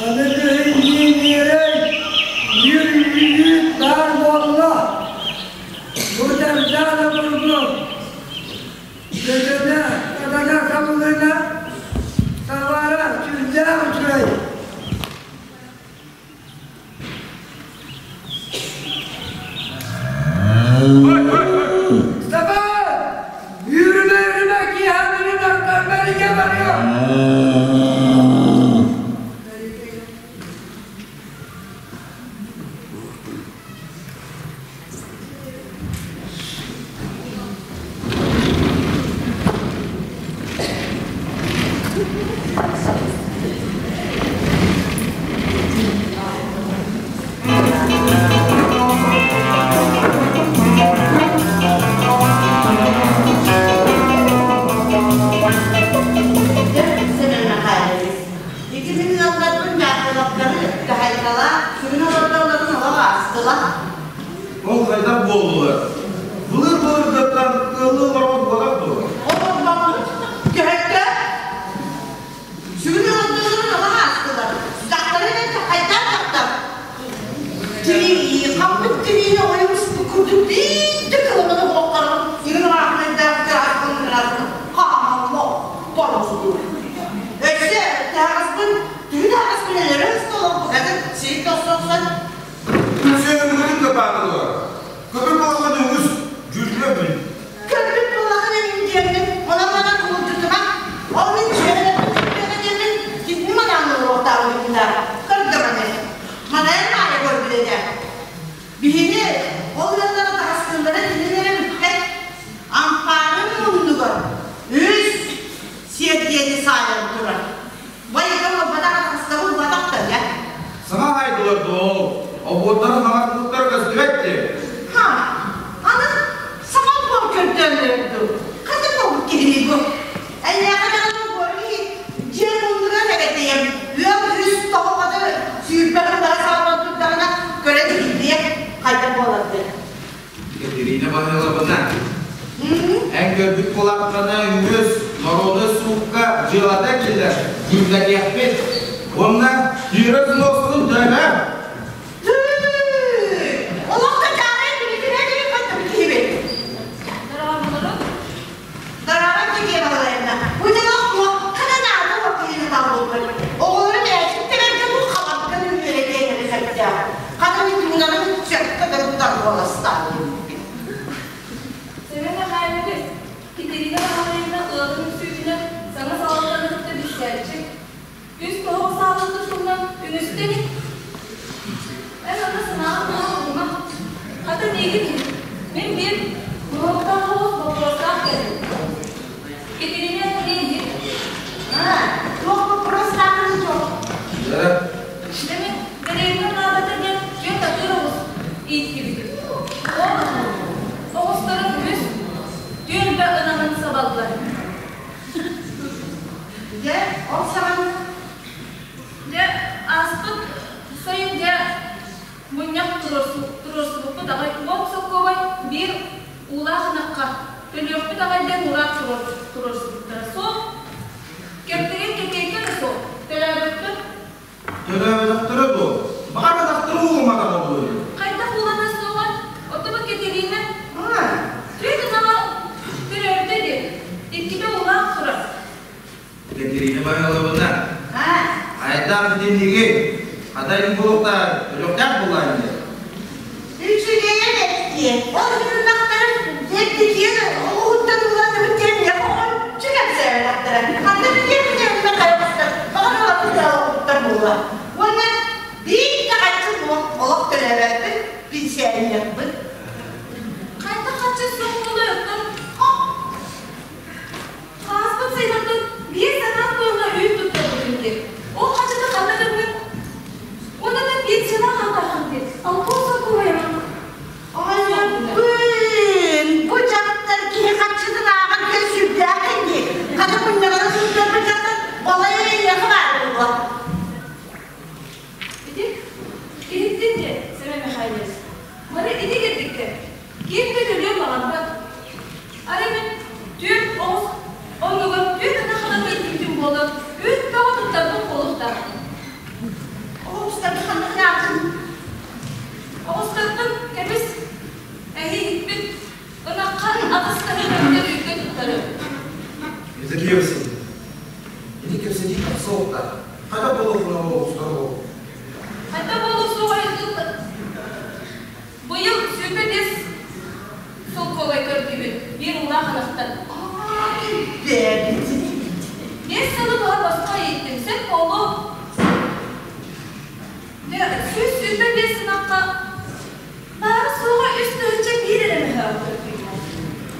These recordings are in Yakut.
Аны күһүн үр баар буолла. Бу дьардаана бурдук Дьэдьэнэ, табана табылына, табара сүрдээх үчүгэй. Степан! Yürüme yürüme киһамinin аттан барıyor. Ити мин ыалларбын дьаакылаптары дьаһайкалаах сүгүн олордоллорун олох аастылар. Ол хайдах буоллулар? Былыр-былыргыттан ыаллыы олорбут буолар дуо? Олорбоппут. Көһөккө. Сүгүн олордоллорун олох аастылар. Дьахтары мен хайдах дьахтар. Тирии, хаппыт тириини ойугуспут курдук биирдэ кылыманы буохтарын игин ыраахынайдаах кыраахын ыраахын хаамалло боросудур. Өссө таһаҕаспын, түһүн аһаҕаспын өлөрө остолорбукатын сири тохсохсон Сүөһүлэрин кытаатылар. Көпүр балахан үгүс, дьүллэ бүл. Көппүт буоллаҕына мин диэммин, онон-манан кулутутума. Ол мин сүөһүлэрбин диэммин, китини манаан олоруохтаабын да көрдөмөнө. Манайын маайа көрбүт этэ. Биһини ол ыаллара таҕыстыыллара кинин эрэ бүппэт. Ампаарын муннугар үс сиэрдийэни саайан турар. Байыга буолбатах атаҕастабыл батах да дьэ. Саҥа айдылар доо, обуоттарын хаҥатыбыттара көстүбэт дии. Ха, аны саҥа буор көрдөөннөр дуу. Хата буолбут киһини бу. Эйиэхэ даҕаны буор киһи дьиэ муннугар эбэтэйэм. Ыал үс тоҕоҕото 20 сыллара саҕалан турдаҕына көрөн иһиллиэ хайдах буолар диэн. Катерина Баһыловна, эн көрбүт кулаахтана үгүс норуоду суукка дьыалата киллэр, дьүүллэниэхпит. Уонна тыыра сынуоскун төлөө. Олох да даарай билигин киһибит. Дорога киһи балайна. Бу дьонох туохха да наада киһини талбыппыт. Оҕолору бэйэтин тэбэргэ бу халапка үөрэтиэн сөптөөх. Хата туунарын сөпкө да буоластаах. Семен Михайлович, Катерина Михайловна ыалын үксүүтүнэн саҥа салалтаны кытта билсээччи. Үс тоһоҕо сааллыбыт туһунан үҥүстэн Эн онно санааҕын турума. Хата миигин мин биир моһуоктаах соҕус боппуруостаах кэллим. Катерина иһит. Туох боппуруостааххын туох? Дьэ мин дэриэбинэ наадата диэн түөрт атыыр оҕус ииттибитим. Ол оҕустарын үс түөлбэ ынаҕын сабаллар. Дьэ, ол саҕана Дьэ, ааспыт сайын дьэ мунньах туруорсубуппут аҕай уот сокуобай биир уулаах ынахха төлүөхпүт аҕай диэн ураах туруорсубуттара суох. Кэптигин кэкиэккэ да суох. Төлөөбөппүт. Төлөөбөтөхтөрө дуо? Баҕар атахтары уулумматаҕа буолуо. Хайдах уулана суоҕа? Оттон Катерина түөрт ынаҕа төрөөбүтэ дии. Иккитэ уулаах турар. Катерина Михайловна, айдаах итинниги хата буолуохтаах, өлүөхтээх буоллаҕа ини. Үчүгэйэ бэртиэ. Ол гыннахтарын дьэбдикиэн уһуттан ууланныбыт диэн ончу кэпсээбэтэхтэрэ. Ханна билиэхпин хайаҕастар баҕар ылабыт буолла. Уонна биир да хаччы суох олох төлөөбөппүт, пенсионербыт. Хайдах хаччы суох буолуохтан Хааспыт сайдартан биир санаан туоҥҥа үүт туттарбытым диэн. Ол хаччыта ханна гынныҥ? Уонна да пенсияна хааллархан диэн. Алгыс сокуойамын. Айабын! Бу дьахтар киһи хаччытын ааҕан кэл сүрдээххин дии. Хата мунньаҕана сылдьар бу дьахтар балай эрэ эйиэхэ баар буолуо. диэн, Семен Михайлович, маны ити кирдиккэ ким да төлүөн баҕарбат. Арай мин түөрт оҕус оннугар түөрт ынах ылан ииттибитим буоллар, үс бөҕө туттарбыт буолуохтаах. Оҕустаргы ханнык аатын? Оҕустарбын кэбис, эһиһиппит, ынахха аҕыс таһыырыгар үүккэ туттарым. Евдокия Васильевна, ити кэпсэтии тахса уохта. Хайдах буолуоххуна оҕустар ол? Хайдах буолуох суоҕай Быйыл 25 солкуобай көрдүүбүт, биир уулаах ынахтан. Биэс сылы быһа босхо ииттим, сөп буолуо. Дьэ, 125 ынахха баара-суоҕа 3100 эрэ мөһөөх көрдүүбүт.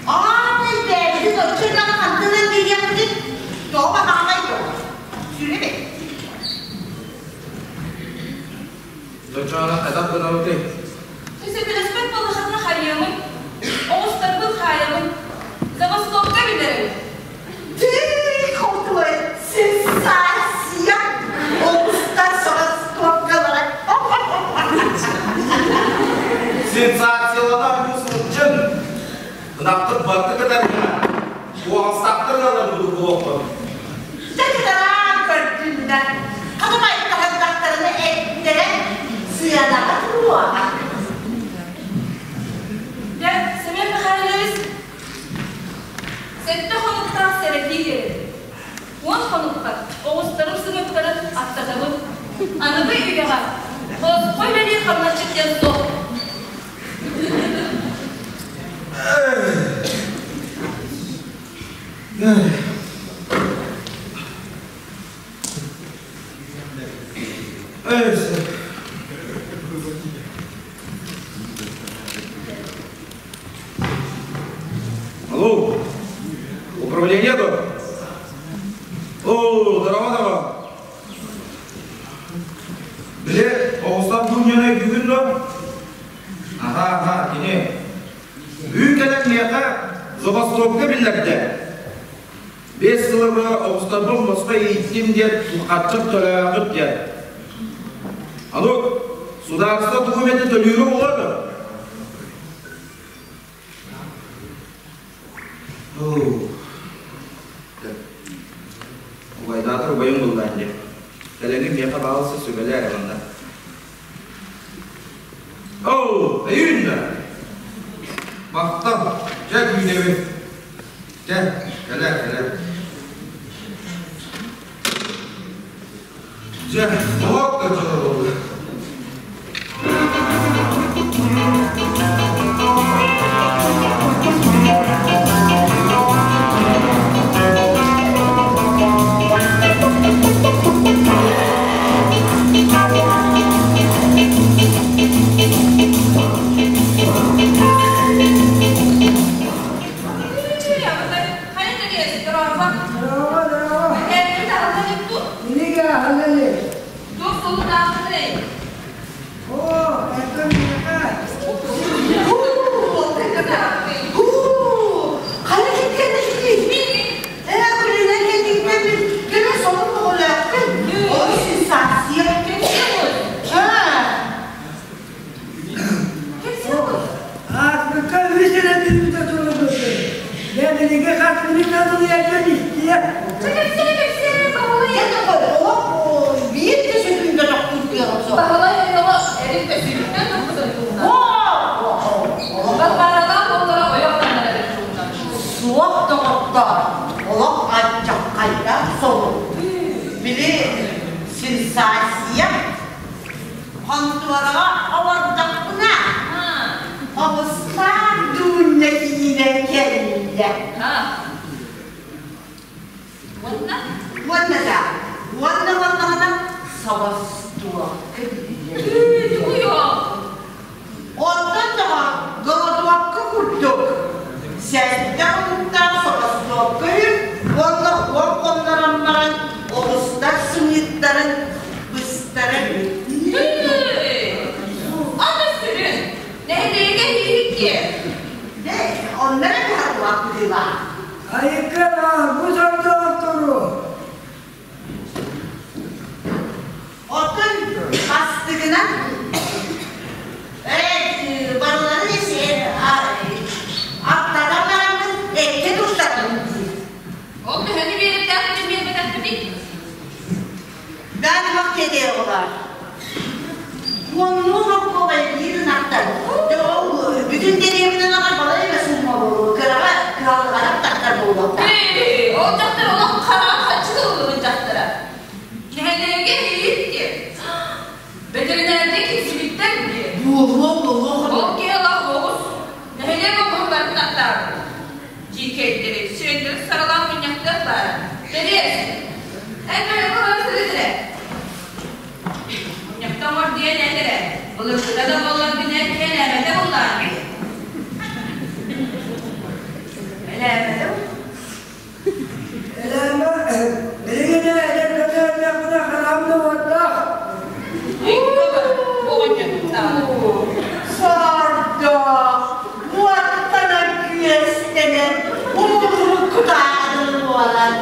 Аамай бэйэбитин оччо даҕаны хантынан биэриэхпитин тоҕо баһаамай дуо? Сүрэ Дочоона хайдах гынабытый? Сөбүлэспэт балаһатына хайыамый? Оҕустарбын хаайабын. Забастовка билэрим. Ты крутой сенсация! Оҕустар забастовкалара. Сенсацияланар бу сылдьын. Ынахпыт барты кытарыгына. Уоҕастаахтар ыаллар будук буолуохпун. Дьэ, көрдүннэр. Хатымай таһырдахтарына эттэрэ сыанаҕа туруоҕа. Дьэ, Семен Михайлович, сэттэ хонуктаах сэрэтии кэлин. Уон хонукка оҕустарым сымыттарын аттатабын. Аныгы үйэҕэ босхо үлэлиир хамначчыт диэн суох. Алло, управление дуо? О, здорово, здорово. Били, оҕустан дуунньаны бүгүн дуо? Аха, аха, кини. Бүгүн кэлэн миэхэ забастовка биллэрдэ. Биэс сылга оҕустарбын босхо ииттим диэн хаччык төлөөҕүт диэн. Аны судаарыстыба тугу эмэтэ төлүүрэ буолуо дуо? Убайдаатар убайым буллаан диэн. Кэлэҥҥин миэхэ баалса сүбэлээ эрэ манна. Оо, өйүүн да! Махтал, дьэ күүтэбин. Дьэ, кэлэ, кэлэ. Дьэ, тоҕо да дьоно буолла. Здорово, здорово. Инига халали. О, это миэхэ. Хайа киткенне Ээ, күлүнэн кэлдиҥтэн кэлэ солун оҕолоохпун. Ол сенсация. Аа. Ааспыкка үс эрэ мүнүүтэ турбутун. Бэбириги хас мүнүүтэ тулуйаргын истиэ. Дьэ, олох биир да сөкүүндэ тохтуур кыаҕым суох. Баһылай ойоҕо эрин көсүүттэн туппутун туһунан. Оо! Балбааралаах уоллара ойох таҥнарарын туһунан. Суох доҕоттоор, олох алдьархайдаах солун. Били сенсация хонтуораҕа олордохпуна, хомустаах Дуунньа киирэн кэллэ. Уонна? Уонна да, уонна буоллаҕына собостуохка Онтон доҕор голодуопка курдук сэттэ хонуктаах собостуопка үһү уонна уон хоннорон баран оҕустар сымыыттарын быстарар Аны сүрүн, нэһилиэгэ иһикки. Дэ, онно эрэ быһаллаах быһыылаах. Айыкка бу сордоохтору. Оттон бастыгынан тиэтэй оҕолоор. Уоннуу холкуобай биир ынахтан. Дьэ ол бүтүн дэриэбинэн аҕай балай эмэ сумма буолуо, кыраҕа кыһалҕанан тахтар буолуохтаах. Ээ, ол дьахтар олох хараҕа хаччы ыллыбыт дьахтара. Нэһилиэгэ иһит диэн. Бэтэринээргэ киирсибиттэр дии. Буолуо, буолуо. Ол киһи олох оҕус. Нэһилиэк оҕуһун барытын аттаабыт. Дьиикэйдэри, сирэйдэри саралаан мунньахтыах баара. Бэлиэс, эн бэйэҥ олорон сырыт эрэ. Мунньахта оҥор диэн эн эрэ. Былыргыта да буолларгын эн элээмэтэ буллаан. Элээмэтэ Элээмэ, билигин эдэр көтөөннөхпүнэ хараҕым да уоттаах. Сордоох, уоттанан күөстэнэн, умуллубут кутааны буолан.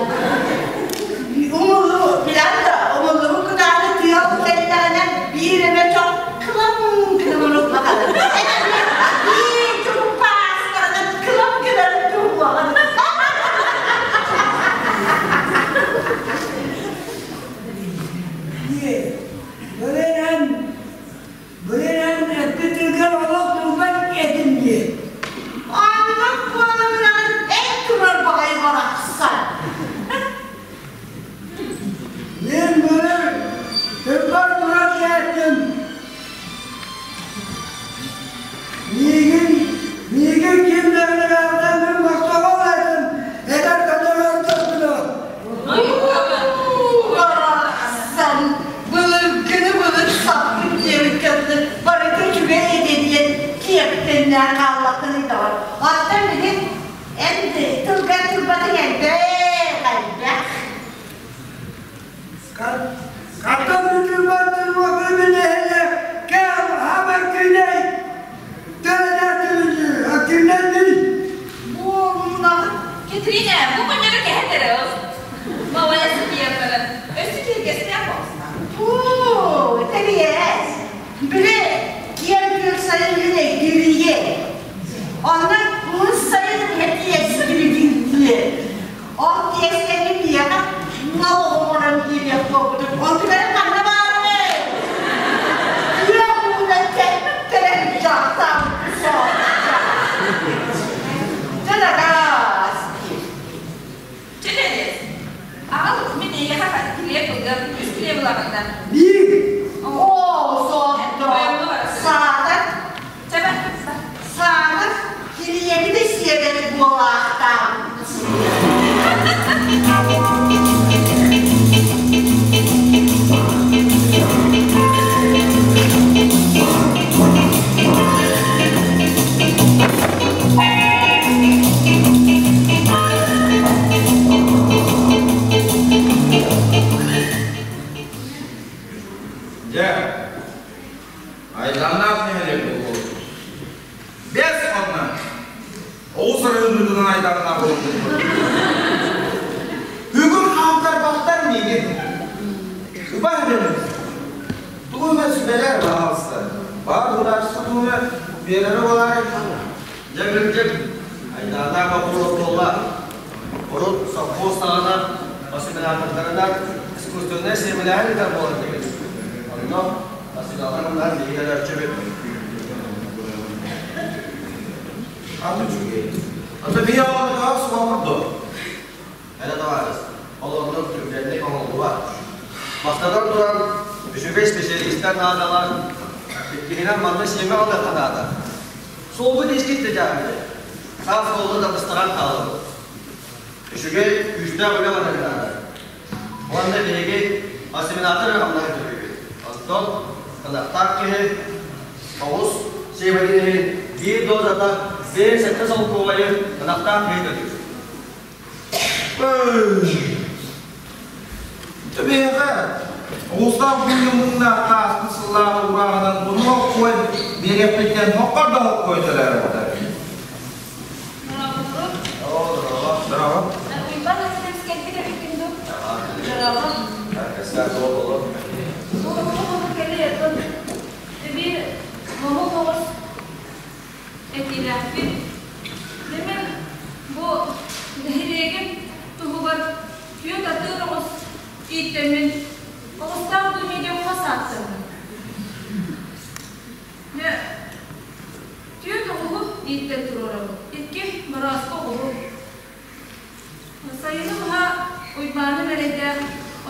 Умуллубут, билэн да, умуллубут кутааны тыал кэллэҕинэ биир эмэ чох кылам гынан урукмаханы. Биир туппаастарынан кылам гынан туһуоҕун. Бырынан, бырынан эппит тылгар олох турбат этим дии. Оннук буолумунаҕын эн турар баҕайы барахсан. Мин былыр тылбар турар этим. Миигин, миигин ким даҕаны мин мохсоҕол этим, эдэр көтөрөр тохтуно. Барахсан, былыргыны былыр саппыт диэбит кэннэ барыта үчүгэй этэ диэн киэптэннээн хааллаххын ыйдаҕар. Оттон билин эн тылгар турбатыҥ элбэх, элбэх. Хата бүтүмэр түмүгүнэһэлэ кэм хамар күнэй төрөтүлү акүнэни Буолумуна. Кэтринэ, бу күннэри кэһэтэрэ Мавая сытыйарбара өссө киргэстээх оҕуста. Уу, тэбиэс. Били киэн күөх сайын үлэ гүрүйэ. Онно уһун сайын этиэс түрүтүнтүө. Ол тиэстэни миэхэ оҥорон биэриэх буолбутум. Онтулара ханна баарый? Күөх уунан кэлэн дьахтаабыт Дьэ, Чэ, Аҕал, мин эйиэхэ килиэп ылыам, үс килиэп ылаҕын да. Биир. Оо, соотто. Саатар. Чэ, бар. Саатар килиэби да сиэбэт буолаахтаан. Дьэ, айданнаах нэһилиэк буолуо. Бэс онно. Оҕус арыылыытынан айданнаах буолбут. Бүгүн хаамтарбаттар миигин. Убаһ дэнэр. Тугу эмэ сүбэлэр баҕалса. Баар буолаарса тугу биэрэрэ буолаарай? Дьэ, кырдьык, айдааннаах боппуруос буолла. Урут совхоз саҕана осеменатордарынан искусственнай сиэмэлээһин ыытар буолар этибит. Онно осеменаторынан биһиги өлөрчүбүт. Аты үчүгэй. Ата биһи оҕолорго суох курдук. Эрэ табаарыс, ол оннук түргэнник оҥоһуллубат. Бастатан туран, үчүгэй специалистар наадалар, иккиһинэн манна сиэмэ ылыахха наада. Суолбут искит да дьааммыт. Саас буолла да быстаран хаалабыт. Үчүгэй, күүстээх үлэ барар наада. Уонна биһиги осеменатор хамнаһы төлүүбүт. Оттон кынаттаах киһи оҕус сиэмэтин иһин биир дозата 5-7 солкуобайы кынаттаах киһи төлүүр. Биһиэхэ оҕустаах күҥҥэ муҥнаах ааспыт сыллааҕы урааҕынан буну хоккуой биэриэхпиттэн хоккор да хоккуой төлөөбүттэр. Здорово. Уйбан Васильевич кэлбит эбиккин дуу? Здорово. Эби мамык оҕус этиилээхпин. Дэмин бу нэһилиэгим туһугар түөрт атыыр оҕус ииттэммин оҕустаах дуу диэн. ииттэн туруорабын, икки борооску оҕуһу. Сайыны быһа Уйбааным эрэйдээх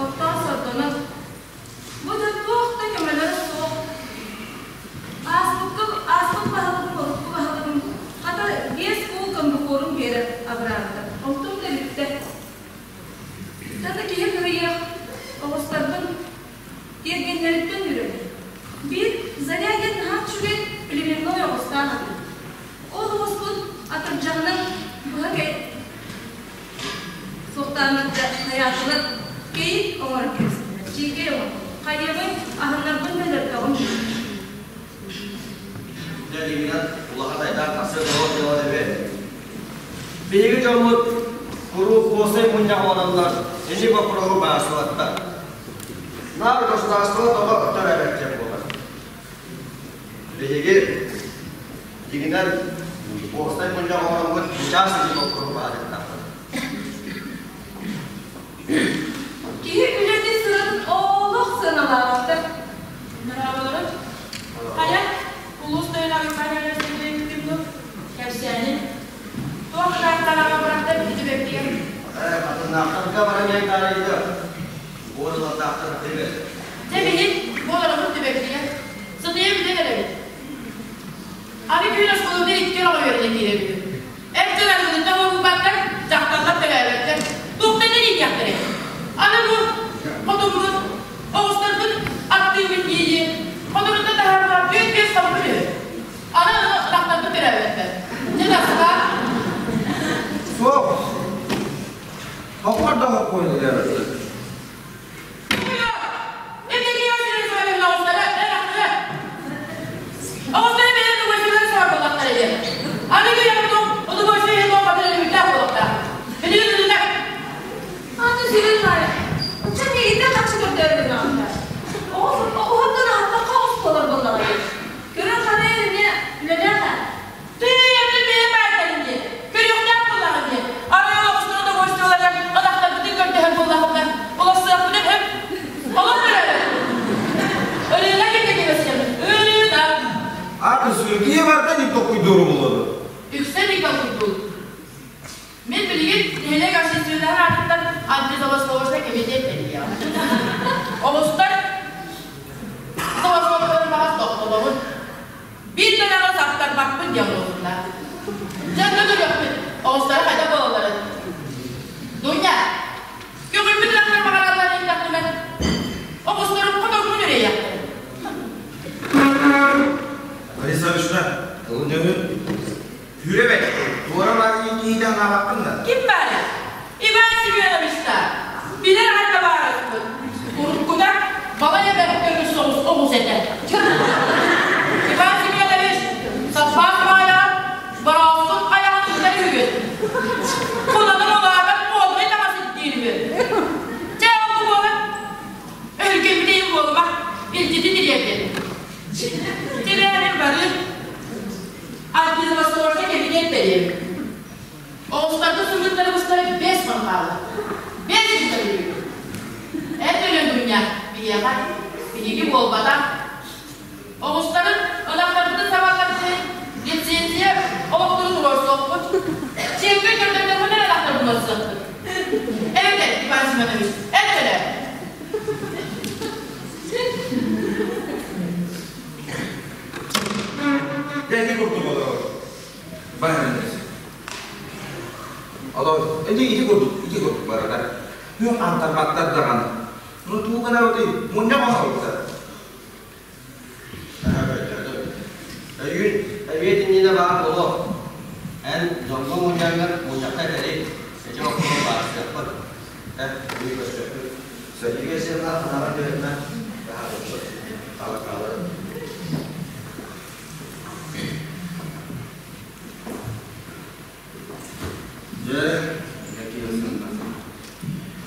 оттоон сордонон, бу да туох да көмөлөрө суох. Ааспыкка ааспыт баһылыгым, урукку баһылыгым хата биэс куул комбикорум биэрэр абыраабыта. Онтум да бүттэ. Тата киһи кыһыйыах оҕустарбын тиэргэннэриттэн үрөбүн. Биир Заря диэн наһаа үчүгэй племенной оҕустаах этим. Ол оҕуспун атырдьаҕынан быһа суохтааммыт да хайаатылар кэйик оҥорон кэбистилэр. Чиикэй оҥор. Хайыамый, аһыннарбын да өлөрдөҕүм. Дьэ, дьиҥинэн, улахан айдаан тахсыа дуо дьыала эбит. Биһиги дьоммут куруук уопсай мунньах оҥороллор, ини боппуруоһу баасылаттар. Наар государство тоҕо төрөөбөт диэн буолар. Биһиги дьиҥинэн уопсай мунньах оҥороммут чаас ити боппуруоһу баһаарыахтаахпыт. Киһи үлэтин сыратын олох сыаналаабаттар. Дорооболорун. Хайа, улуус тойоно Иван Алексеевич кэпсээнин туох каарталаҕа бырахтар ити бэрдигэр? Ээ, хатыннаахтарга баран иһэн таарыйда. Буорулардаахтар атыыгар. Дьэ биһи буоларыбыт түбэбитигэр сытыйа бүтэн эрэбит. Аны күн оскуолатыгар икки оҕо үөрэнэ киирэбит. Эр дьон арыгыныттан уорбаттар, дьахталлар төрөөбөттөр. Туохтан эрийиэхтэрэй? Аны бу хотуммут, оҕустарбыт аттыыбыт дии-дии, хотуруттан таһаарбат түөрт-биэс хонукпут үһү. Аны ынахтарбыт төрөөбөттөр. Дьэ тахсыбаа. Суох. Хоппор да хоппуйдулар. Аны сүрүн наайа. Оччо миигиттэн харчы көрдөөрү гынаҕыттар. Оҕуһуттан аһаттахха оҕус буолар буоллаҕа дии. Көрөн-харайан эмиэ үлэлээх ээ. Тыый, бэйэм баайдарым диэн, көрүөхтээх буоллаҕым диэн, арай оҕустары доҕуоччуларыгар ынахтарбытын көрдөһөр буоллахпына, уларсыахпытын сөп. Олох көрөбүт. Ырыына кэннэ кэбэстэбит. Ырыына. Аты сүргиэ барда не толкуйдууру булуоду. Үксэ не толкуйдуур. Мин билигин нэһилиэк общественноһын аатыттан антизаводсовочнай кэмитиэт тэрийиэҕим. Оҕустар заводсовкаларын баҕас тохтолобут. Биир да даҕаны саптарбаппын диэн буолбута. Дьэ, онно көрүөхпүт, оҕустара хайдах буолалларын. Дуня, көҕүйбүт ынахтар баҕаралларын иһиттэхпинэ, оҕустарым хотоҥҥун үрэйиэхтэрэ. Борисовична, тылын Түүрэбэт, туора баар киһитэ анаабаккын да? Ким баарый? Иван Семеновичта, билэр аҕай табаарыспыт. Уруккута балай эмэ көмүс соҕус оҕус этэ. Иван Семенович, саппаас баайаҕар борооспут айаҕын ыытар үһүгүт. Кунанын улаатан муодунай таҥас ирдиир үһү. Чэ, ол бу буолан, өһүргэммит иһин буолума, илдьитин тириэрдин. Тибээрин барыыр. Антизаводскорга кэбиниэт бэлиэм. Оҕустарга сылгыттары быстара бэс ман хаалла. Бэс ыытар үһү. Эн өлөн Дуня, биһиэхэ, биһиги буолбатах. Оҕустарын ынахтарбытын сабалларбытын лицензия олохторун туруорсуохпут. Чиэппэ көрдөрдөххүнэ эрэ ынахтарбын уорсуохпут. Эбэтэр, Иван Семенович, эн төлөө. Дэги курдук олорор. Баран Олор, ити ити курдук, ити курдук барыта. Күн антарбаттар даҕаны. Ну туу гынабытый, мунньах оҥорбуттар. Өйүүн эбиэт иннинэ баар буолуо. Эн дьоҥҥо мунньаҥҥар мунньахха этэри, эдьэ охторон баарыстыахпыт. Эн үгүй көрсүөхпүт. Сөргүгэ сыанаах ханаҕын түһэрмэ, таһаарыахпыт. Талакааларын. Дьэ, киһи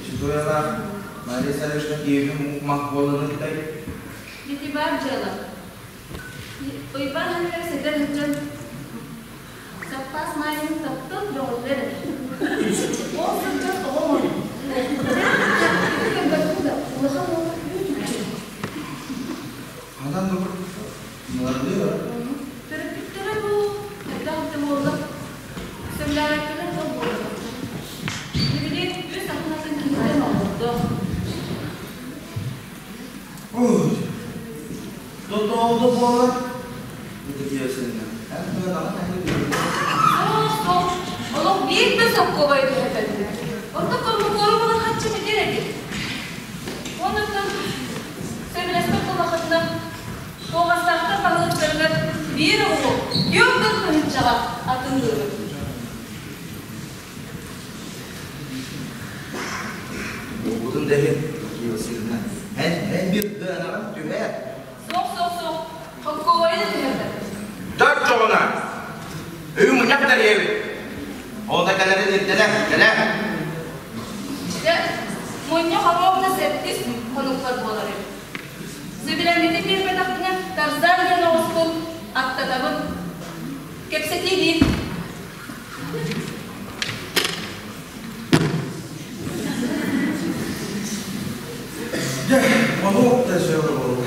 Ситуялаах Мария Савишна киһи мах буолан ытай. Ити баар дьыала. Уйбаан анныгар сытар сылдьан саппаас маайын таптал бөҕөтүгэр этэ. Ол сылдьан оҕо оҥорбут. Ити көрбөппүн да, улахан уола үүт-үкчү. Ханан да Мылардыы Төрөппүттэрэ бу хайдах да Тутуолду буолар. Ититиэсиннэ. Эн тыанаҕын эһи Суох, суох. Олох биир да соккуобай түһэрбэтилэр. Онто коммукуору булан хаччы бүтэр эбит. Онуттан сөбүлэспэт буоллаххытына, Куоҕастаахтар баһылыктарыгар биир оҕону 40 тыһыынчаҕа атыылыыбыт. Буолбутун да иһин, Софья Васильевна, эн, эн биир тыанаҕын түһээр. Суох, суох, суох. Холкуобайы да түһэрбэт. Тар чоҕуна! Өйү мунньах тэрийэбит. Ол да кэлэрин ирдэнэ, кэлэ. Дьэ, мунньах оруобуна сэттис хонукпар буолар эбит. Сөбүлэммитин биэрбэтэхпинэ, Тарзан диэн оҕуспун аттатабын. Кэпсэтии биир. Дьэ, онуок да сөбө буолла.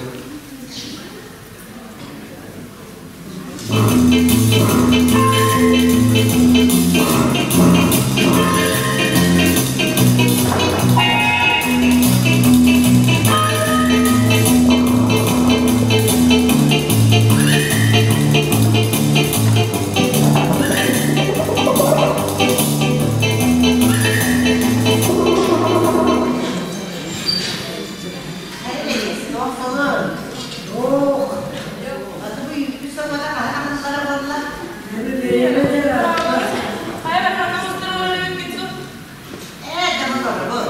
Эй, Ох, Аты бу үүппү саҥата хаһан аһыллара буолла? эми бэйэбит эрэ Хайа баканна мустар өлөбүт күнсу. Ээ, дьону торбут.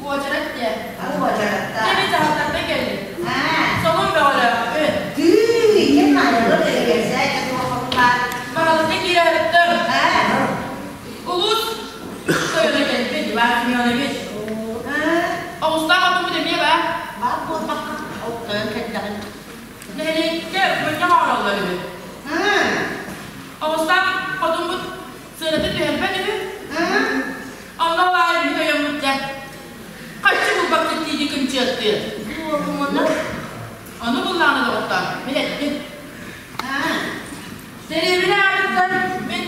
Уочарат диэ. Аны уочаратта. Кеми дьаһалтарга кэлли. Аа, Солун бөҕөлөөхпүт. тыы, ийэм маайалар эрэгэрсээ туоххутугар. Баһылыкка киирээриттэр. Аа, Улуус тойоно кэлбит Иван Семенович. аа, Оҕустаах отуммут эмиэ баар. баар буолбакка, ол тойон кэллэҕин. Нэһилиэккэ мунньах оҥороллор үһү. Аа, Оҕустаах хотуммут сыаната түһэрбэт үһү. аа, Онно баайы бүт ойоммут дьэ. Хаччы булбакка тиийди кынчыаттыыр. буолумуна. Ону буллаҕына доҕоттоор, мин эттим. Аа, Дэриэбинэ аатыттан мин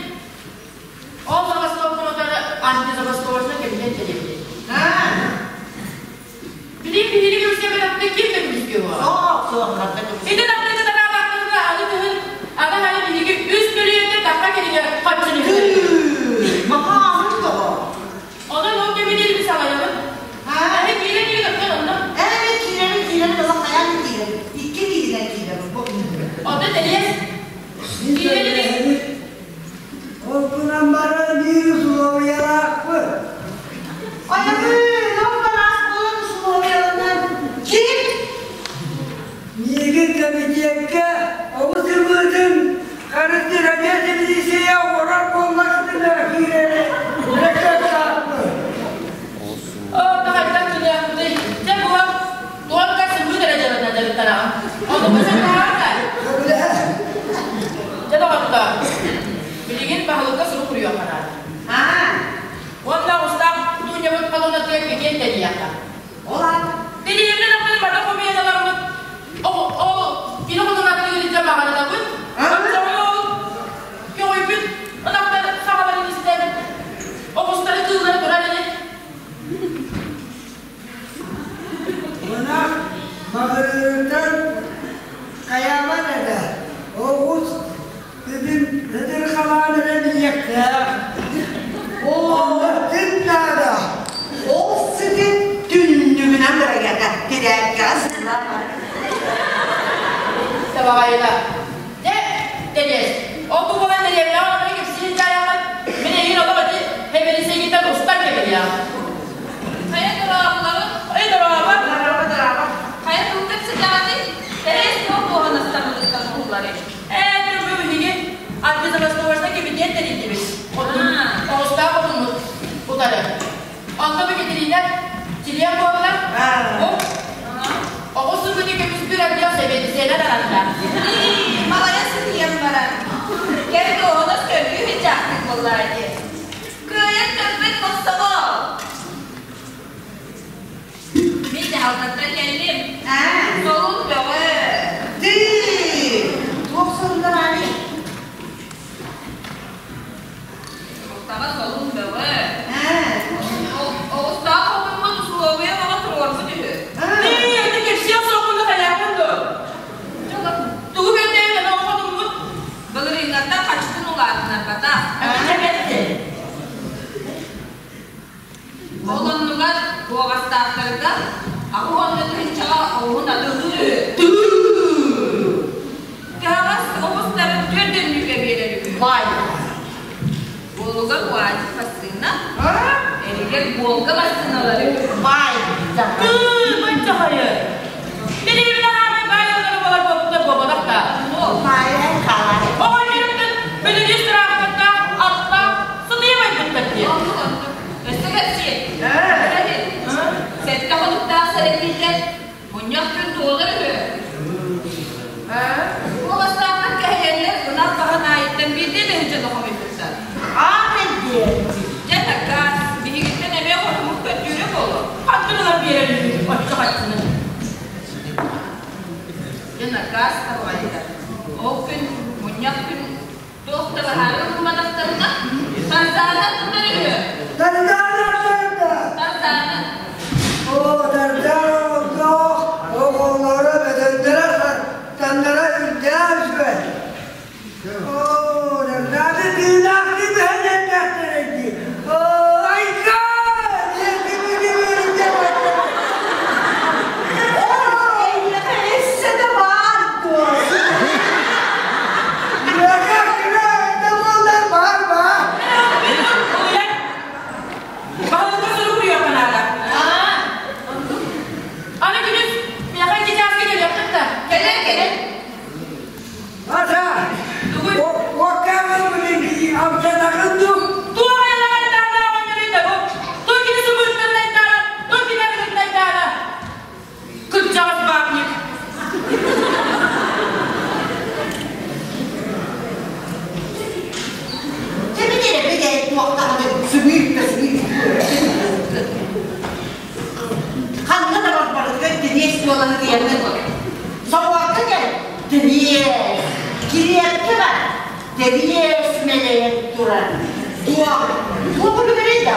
ол забастовканы утары антизабастовочнай кэбиһэн тэриэбин. аа, Билим биһиги көмүскэбэтэхпитинэ ким да көмүскүө буолар. суох, суох, ханна көмүс. Ити таптыгы тараабаттарына аны кыһын аны аны биһиги үс мөлүйүөнтэн тахха кэриҥэ хаччыны Тыы, махаамын тоҕо. Онон ол кэмитиэти салайабыт. Аа, Эһи киирэн иһин оттон онно. Ээ, мен киирэбин, киирэбин, олох хайаан да киирэбин. Икки киирэн киирэбин, бу. Онно тэлиэс. Мин Киирэн иһин. сөбүлэһэбит. Ол гынан баран биир усулуобуйалаахпыт. Айабын, ол бараас буолан условияланан. Ким? Миигин кэмитиэккэ оҕус ымыытын харыстыыр эмиэ милииссийэ оҥорор буоллахтына киирэри рэкэттаахпын. Оо, тахайдан кыныахпытый. Дьэ буһан, туонка сымыыт эрэ дьарына дьарыктанаҕын. Ону бу сакаата. Сөбүлэһэ. Дьэ доҕоттоор, билигин баһылыкка сурук суруйуохха наада. Аа, Уонна устаах Дуунньабыт колоннатыгар пикет тэрийиэххэ. ол аата. Дэриэбинэ нахпын бары хомуйаналаммыт, ол кини холунатыгар илдьэ маҕананабыт. Оччоҕуна ол көҕүйбүт ынахтар саҕаларын истэн, оҕустары кыыллары турар ини. Ынах маҕырыырыттан хайаабат этэ. Оҕус үбүн ытырхалаан эрэ билиэхтээх. Оо, Онно сыт наада. ол сытын түннүгүнэн бырайыата тирээккэҕэ сыллаан Табаҕайына. Дьэ, Дэниэс, ол бу буолан дэриэбинэҕэ олорон кэпсиир дьаайаҕыт, мин эйигин олох ити Хэбэрисэгиттэн устан кэбиһиэҕим. Хайа дорооболорун, Эй, дорообо! Дорообо, дорообо. хайа тугу кэпсэтэҕиний? Тэрээс туох буолан астаммытыттан уһулларый? Ээ, бу биһиги антизабастовочнай кэмитиэт тэрийдибит. Отун, Аа, оҕустаах отуммут утары. Онно бу Катерина чилиэн буолла. Аа. Бу ага. оҕус сылгыны көмүскүүр отдел сэбиэдиссэйинэн аранна. Ии, малайа сытыйан баран. Кэм туоһунас көргүү сыдьаахтык буоллаа дии. Кыайан көппөт босоҕо. Мин дьаһалтаттан кэллим. Аа. Солун бөҕө. Тыы. Туох сыллар ани? Оттаҕа солун бөҕө. Аа. Оҕустаах хотуммут условия бөҕө туруорбут үһү. Аа. Тыы, это кэпсиэх суохпун да хайаатын дуо? Дьол Волга массыыналары. Баай Тыы, баччахайы. Билигин хаамай баай олору болар буолбута буолбатах да. Баайынан хаалар. Оҕонньорбутун бүлүнүс тыраахтардаах, аттаах, сытыйа байбыттар диэн. Оннук оннук. Өссө кэпсиэ. Сэттэ хонуктаах сэрэтиитэ мунньах күн туолар үһү. Куоластаахтар кэһэйэннэр ынах баһын аайыттан биирдэ тыһыынчаны хомуйбуттар. Аан эрдиэ. Дьэ такаас, биһигиттэн эмиэ хотумук көрдүүрэ буолуо. Хантан ылан биэрэр үһү, оччо хаччыны. Дьэ накаас табаҕайда. Ол күн мунньах күн туох да баһаары ылымматахтарына, Тарзаана тутар үһү. Тарзаана тарда! Тарзаана. Оо, Тарзаана олохтоох оҕолоро бөдөҥнөрө тандара үрдээх үчүгэй. Оо, Тарзаана тыынаахтыы бөһөннөрдөхтөрө дии. Оо, айка! Эйиэхэ өссө да баар дуо? Бар, бар. Баһылыкка сурук суруйуохха наада. Аа, оннук. Аны күнүс миэхэ икки чааска кэлиэххит да. Кэлэн, кэлэн. Ата, Тугуй? амсатаҕын дуу? Туох айылаҕа айтаана оҕонньоруй да бу? Туох кини субуруттан айтаана, туох кини арыгытын айтаана? Кырдьаҕас бабник. Кими эрэ бэйэ туохтаҕына сымыыт да сымыыт. Ханна да барбарытыгар тириэс буолан ытыйаҥҥын. Собуокка кэл, тириэс. Кириэпкэ бар, тэриэс мэлэйэн турар. Туох, туох үлүгэрэй да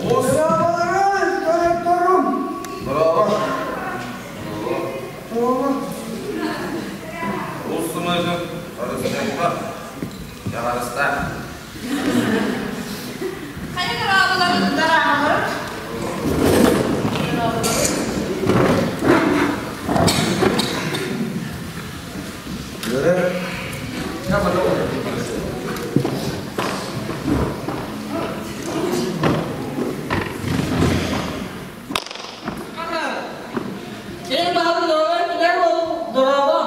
Оҕус. Браvolарым, тойотторум. Браво. Браво. Оҕус сымыытын харыстыахха. Дьаҕарыстаах. Хайа дорооболорун? Дорооболорун. Сен баһылык дорообо ол дорообо.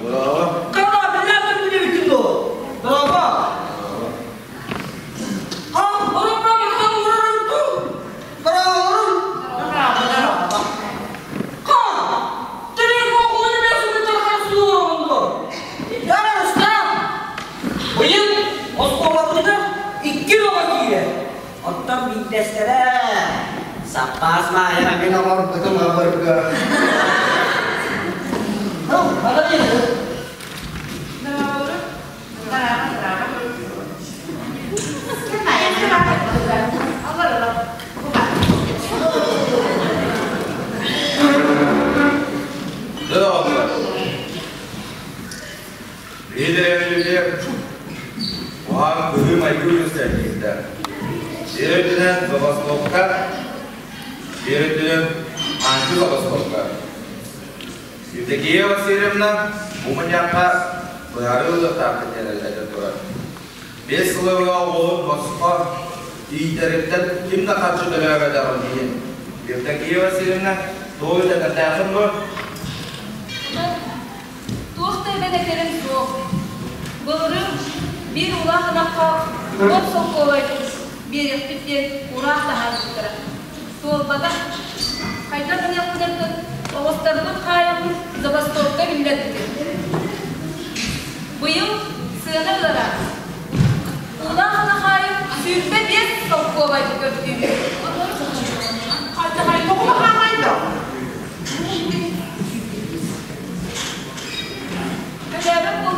Браво. Кара билэр билбитин дуо? Дорообо. А, дорообо махтан урарым ту. Дорооболорун. Дорообо, дорообо. Ка. Телефон оҕуну мен субутар харсылыырын дуо? Дарыстан. Быйыл оскуолабытыгар икки оҕо киирэр. Оттон биирдэстэрэ саппаас маайа Мин оҥорбутум обургу. Ну, ана Дорооболорун. Дорообо, дорообо. Ким айа? Олор, олор. Куба. Дорооболор. Биир Уһаан быһыы-майгы үөскээбиттэр. Биир өттүнэн забастовка, биир өттүнэн антизабастовка. Евдокия Васильевна бу мунньахха быһаарыы ылыахтаахпыт диэн этэн турар. Биэс сылы оҕолорун босхо иитэриттэн ким да харчы төлөөбөтөҕүн иһин Евдокия Васильевна тугу этэрдээххин дуо? Туох да эбэн этэрим суох. Былырыын биир улаах ынахха уон солкуобай биэриэхпит диэн ураах таһаарбыттара. Туолбатах. Хайдах гыныахпытыттан оҕустарбыт хаайаммыт забастовка биллэрбитим. Быйыл сыана ыараан. Улаах ынах аайы 25 солкуобай көрдүүбүт. Хаччахай.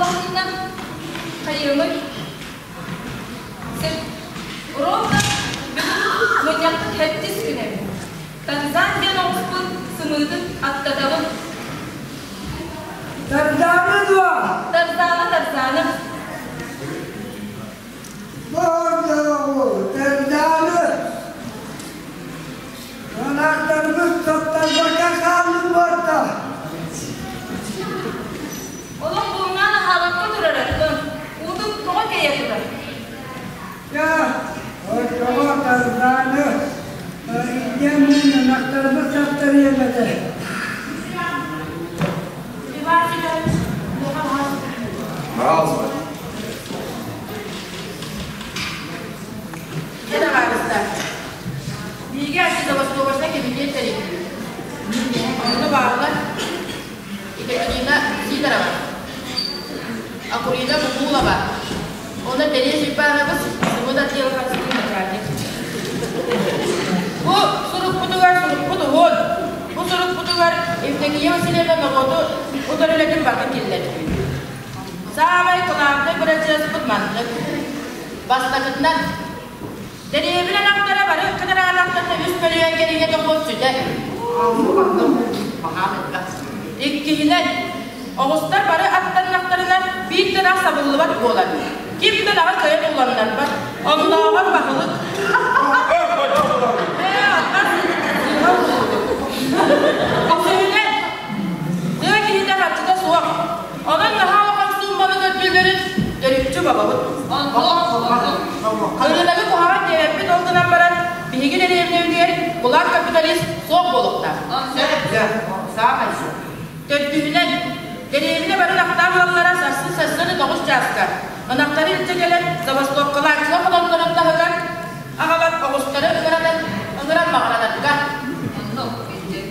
оҥоһулунна. Хайыамый? Сир ровно бүгүн мунньахпыт сэттис күнэ. Тарзан диэн оҕуспун сымыытын аттатабын. Тарзаны дуо? Тарзаны, Тарзаны. Бордоҕу, Тарзаны. Ынахтарбыт тапталбакка хааллын буорта. Олох буҥнаан аһаабакка турар оттон уутун тоҕо кэйэ турар? Дьэ, оччоҕо Тарзаны илдьэммин ынахтарбыт таптарыам этэ. Иван Семенович, Пожалуйста. Дьэ табаарыстар, биһиги антизабастовочнай кэмитиэт тэрийдибит. Онно бааллар Екатерина Сидорова, Акулина Букулова, уонна Тэриэс Уйбаанабыс Сымыт отдела хапсыгын начальник. Бу сурукпутугар сурукпут уһун. Бу сурукпутугар Евдокия Васильевна норуоту утары үлэтин барытын киллэрдибит. Саамай кылаабынай бырачыаспыт маннык. Бастакытынан, дэриэбинэ ынахтара бары кыдараанахтарына үс мөлүйүөн кэриҥэ дохуот сүтэр. Иккиһинэн, оҕустар бары аттаннахтарына биир да ынах сабыллыбат буолар. Ким да ынаҕы кыайан уланнарбат. Оннооҕор баһылык. Ээ, аттар сыыһа буолбут. Үсүһүнэн, тыа киһитэ харчыта суох. Онон наһаа улахан суумманы көрдүүллэрин төрүччү бабабыт. Ырыынагы куһаҕан диэбэппит ол гынан баран, биһиги дэриэбинэбитигэр кулаак капиталист суох буолуохтаах. Саамай сөп. Төрдүһүнэн, дэриэбинэ бары ынахтаах ыаллара сарсын сарсыарда 9 чааска ынахтары илдьэ кэлэн забастовкалааччылар хотоннорун таһыгар аҕалан оҕустары ыҥыран ыҥыран маҕаранарга.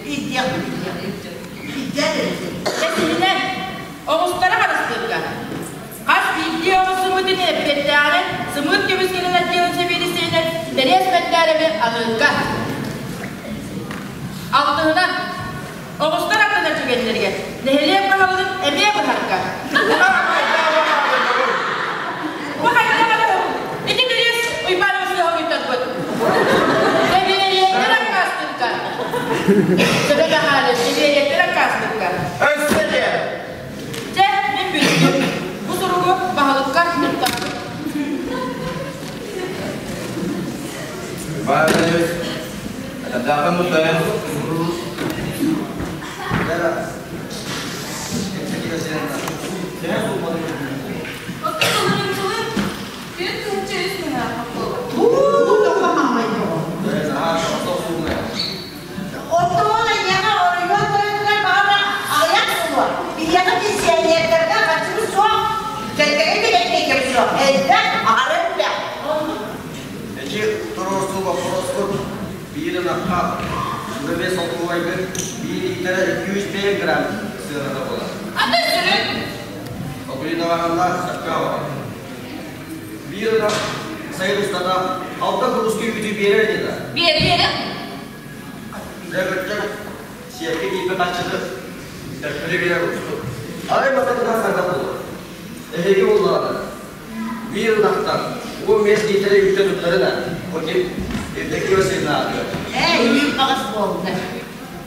Илдьиэхпит илдьиэхпит. Бэсиһинэн, оҕустары харыстыырга. Хас биирдии оҕус сымыытын эппиэттээҕинэн сымыыт көмүскэлин отделын сэбиэдиссэйинэн Тэриэс Мэндээрэби аныырга. Алтыһынан, оҕустар аттанар түгэннэригэр нэһилиэк баһылыгын эмиэ быһарга. Бу хайдах эрэ ити Тэриэс Уйбаанабыс сыыһа уйдарбыт. Сэбиэриэттэр аккаастыырга. Төбө баһаары, сэбиэриэттэр аккаастыырга. Өссө диэ. Чэ, мин бүттүм. Бу суругу баһылыкка туттарабын. Баайдайбыт. Атадаахын мутайын. Оттон ылырымчылык 43 мыһаах буолар. Оттон эйиэхэ оройуон тойонугар баҕар аҕыйах буолуо. Биһиэхэ пенсионердарга харчыбыт суох, кэргэним да кэппиэйкэбит суох. Элбэх, аһара элбэх. Эчи туруорсуу боппуруоспут биир ынахха 25 солкуобайгын биир лиитэрэ 205 грамм сыаната буолар. Аты сүрүн. Акулинаҕа сөпкө оҕо. Биир ынах сайын устата алта куруска үүтү биэрэр ини да. Биэр-биэрэ. Дьэ кырдьык сиэпкэ киирбит аччыты төттөрү биэрэр уустук. Арай бастакытынан хайдах буолуо? Эһиги буллаҕына биир ынахтан 15 лиитэрэ үүттэ туттарына, окей, Евдокия Васильевна аатыгар. Ээ, үүт баҕас буолла.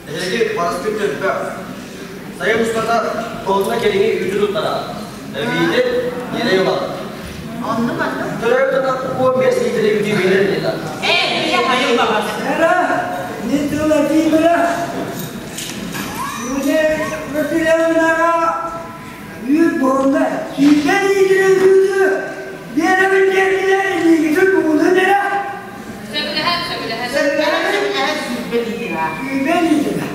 Эһиги барыскыт төлбөх. Сайын устата тонна кэриҥи үүтү туттара. Эбиитин ньирэй ылар. Оннук, оннук. Төрөөбүт ынах 15 лиитэрэ үүтү биэрэр диэтэ. Ээ, ийэ хайын баҕас. Эра, не тыл этиимэрэ. Юне Васильевнаҕа үүт буолла. Сүүрбэ лиитэрэ үүтү биэрэбин диэтилэр, илиигитин бугунун эрэ. Сөбүлэһэн, сөбүлэһэн. Сөбүлэһэн, сөбүлэһэн 20 лиитэрэ. 20 лиитэрэ.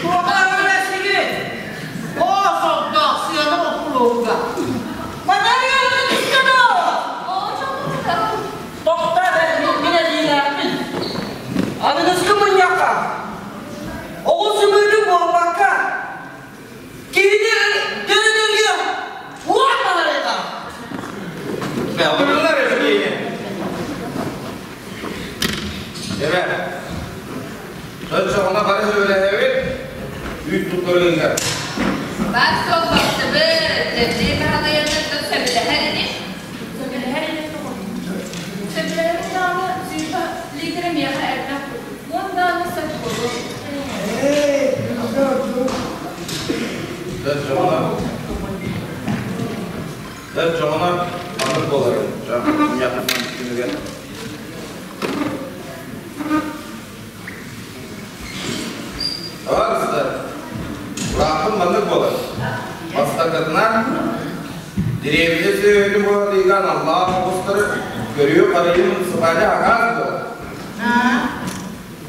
Туохтааҕы сигит? Оо, сордоох сыана боппуруоһуга. Манарыйалары түстэ дуо? Оо, чоҥкута. Тохтоо эрэ, мин этиилээхпин. Аныгыскы мунньахха оҕус сымыытын буолбакка, киһини төрүтүргэ уот таһарыта. Бөҕүллэр эбиэйэ. Эбэ. Евдокия Баһылайабыттан сөбүлэһэр ини. Сөбүлэһэр ини тоҕо? Сөбүлэһэр даҕаны сүүрбэ литрэ миэхэ элбэх курдук. Уон даҕаны сөп буолуо. Эй, ордук. Дьэ, дьоҕуна, дьэ, дьоҕуна маннык буолар. Дьэ, мунньахпын түмүгэр. Табаарыстар, Улааппын маннык буолар. Бастакытынан, дэриэбинэ сүөһүтүн буолатыыга аналлаах оҕустары көрүү-харайыы муниципальнай араас буолар.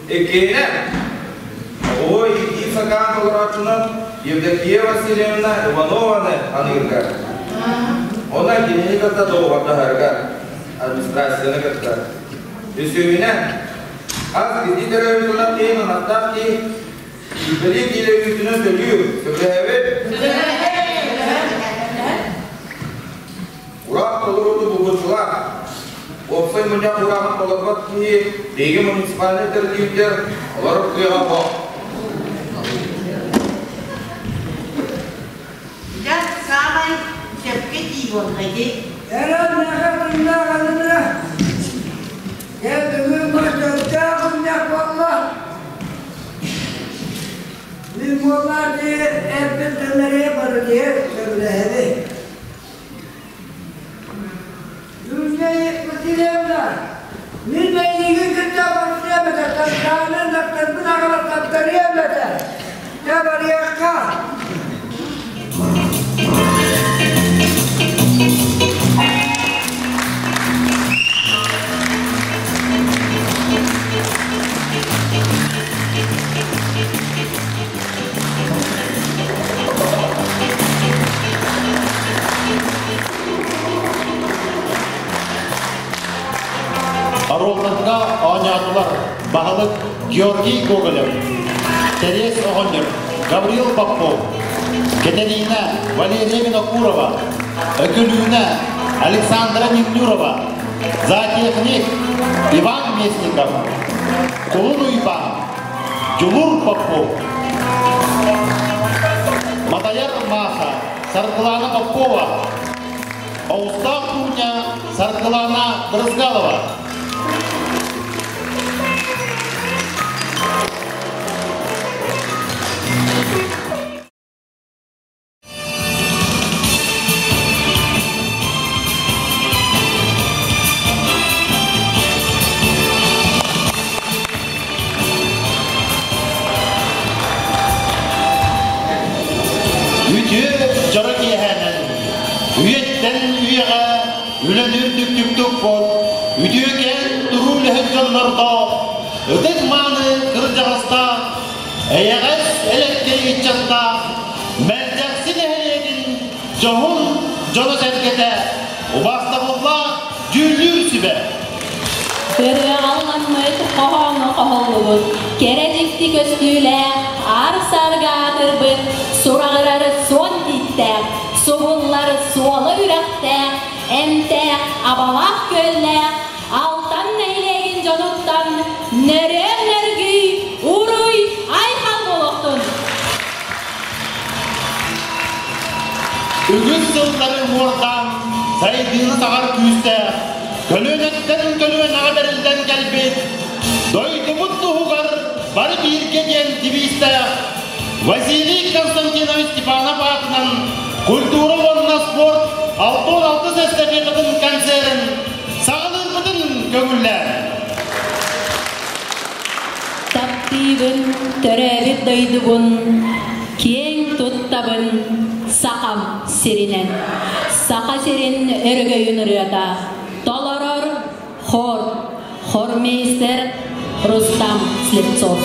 Иккиһинэн, оҕо иитии сакаан толорооччунан Евдокия Васильевна Иванованы аныырга. Онон кинини кытта доҕордоһорго, администрацияны кытта. Үсүһүнэн, хас биирдии төрөөбүт ынах киһи ынахтаах киһи Сүүрбэлии киилэ үүтүнэн төлүүр, сөбүлээбит? Ураах толорууту булгуччулаах. Уопсай мунньах урааҕын толорбот киһи биһиги муниципальнай тэриллиибитигэр олорор кыаҕа суох. Дьэ, саамай сөпкө дии буолла ити. Эрэ миэхэ тыыннаах анына. Дьэ, бүгүн бу сөптөөх мунньах буолла. Мин буоллар дии эппит тыллары барытыгар сөбүлэһэбин. Юлия Васильевна, мин эйигин кытта барсыам этэ, таптаанын дактарбын аҕалан таптарыам этэ. Дьэ барыахха. Оруолларга оонньоотулар баһылык Георгий Гоголев, Тэриэс оҕонньор Гаврил Попов, Кэтэриинэ Валерия Винокурова, Өкүлүүнэ Александра Негнюрова, зоотехник Иван Местников, Кулун Уйбаан, Дьулур Попов, Матайар Маша, Саргылана Попова, Оустаах Дуня, Саргылана Брызгалова. Үтүө дьоро киэһээнэн, үйэттэн үйэҕэ үлэни үрдүктүк туппут, үтүөкэн туруу үлэһит дьоннордоох, ытык-мааны кырдьаҕастаах, эйэҕэс элэккэй ыччаттаах Мэлдьэхси нэһилиэгин дьоһун дьоно-сэргэтэ убаастабыллаах дьүүллүүр сүбэ. Ырыаҕалламмыт, хоһооҥҥо хоһуллубут, кэрэ дьикти көстүүлээх, аар-саарга аатырбыт, сураҕырар суон тииттээх, суһуллар суола үрэхтээх, эмтээх, абалаах күөллээх, Алтан нэһилиэгин дьонуттан нөрүөн-нөргүй, уруй, айхал буолуохтун! Үгүс сыллары уҥуордаан, сайдыыны саҕар күүстээх, көлүөнэттэн көлүөнэҕэ бэриллэн кэлбит, дойдубут туһугар бары бииргэ диэн девизтээх Василий Константинович Степанов аатынан культура уонна спорт 66 эстафетатын концерын саҕалыырбытын көҥүллээн. Таптыыбын төрөөбүт дойдубун, киэҥ туттабын Сахам сиринэн. Саха сирин өрөгөйүн ырыата толорор хор, хормейстер Рустам Слепцов.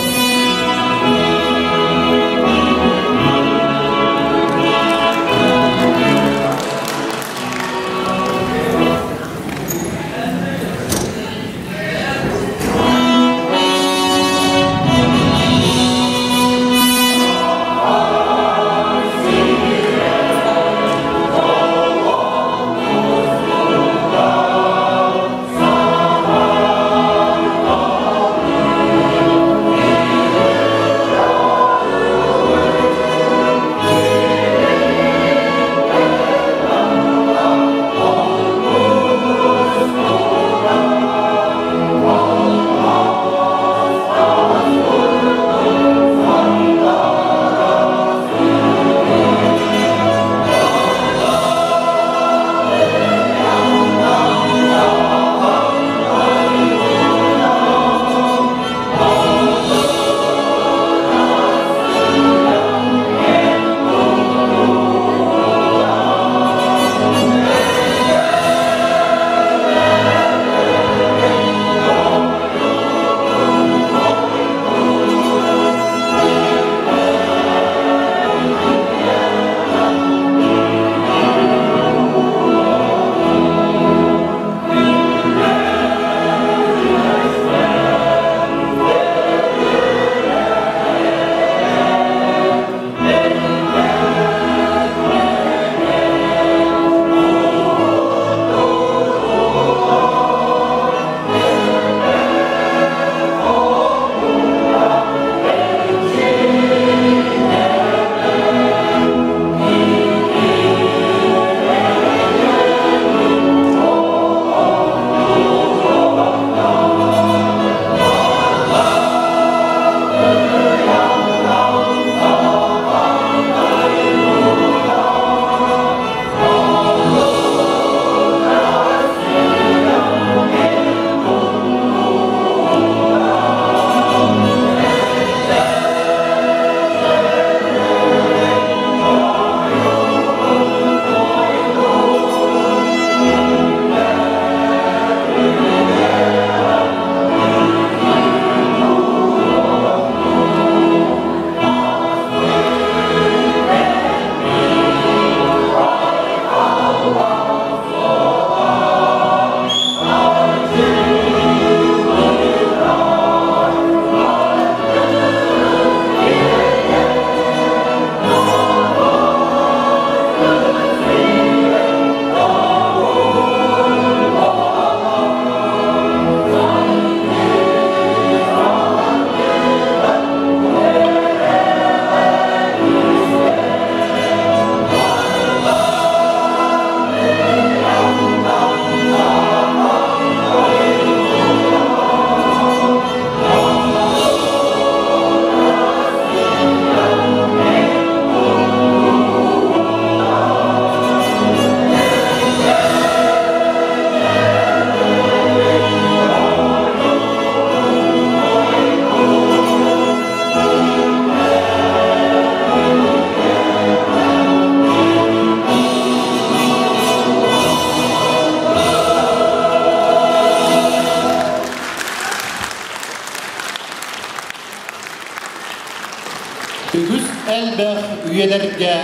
үйэлэргэ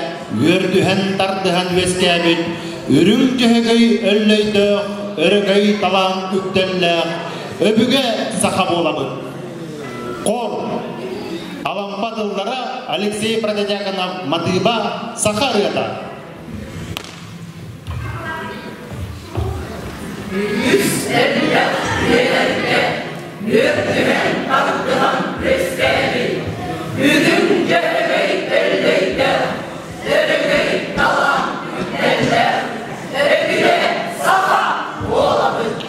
үөрдүһэн-тардыһан үөскээбит үрүҥ дьөһөгөй өллөйдөөх, өрөгөй талаан үктэллээх өбүгэ саха буолабыт. Хор Алампа тыллара Алексей Протодьяконов матыыба Саха ырыата. Үс элбэх үйэлэргэ үөрдүһэн тардыһан үөскээбит үрүҥ дьөһөгөй өллөйдөөх, өрөгөй талаан үктэллээх, өбүгэ саха буолабыт.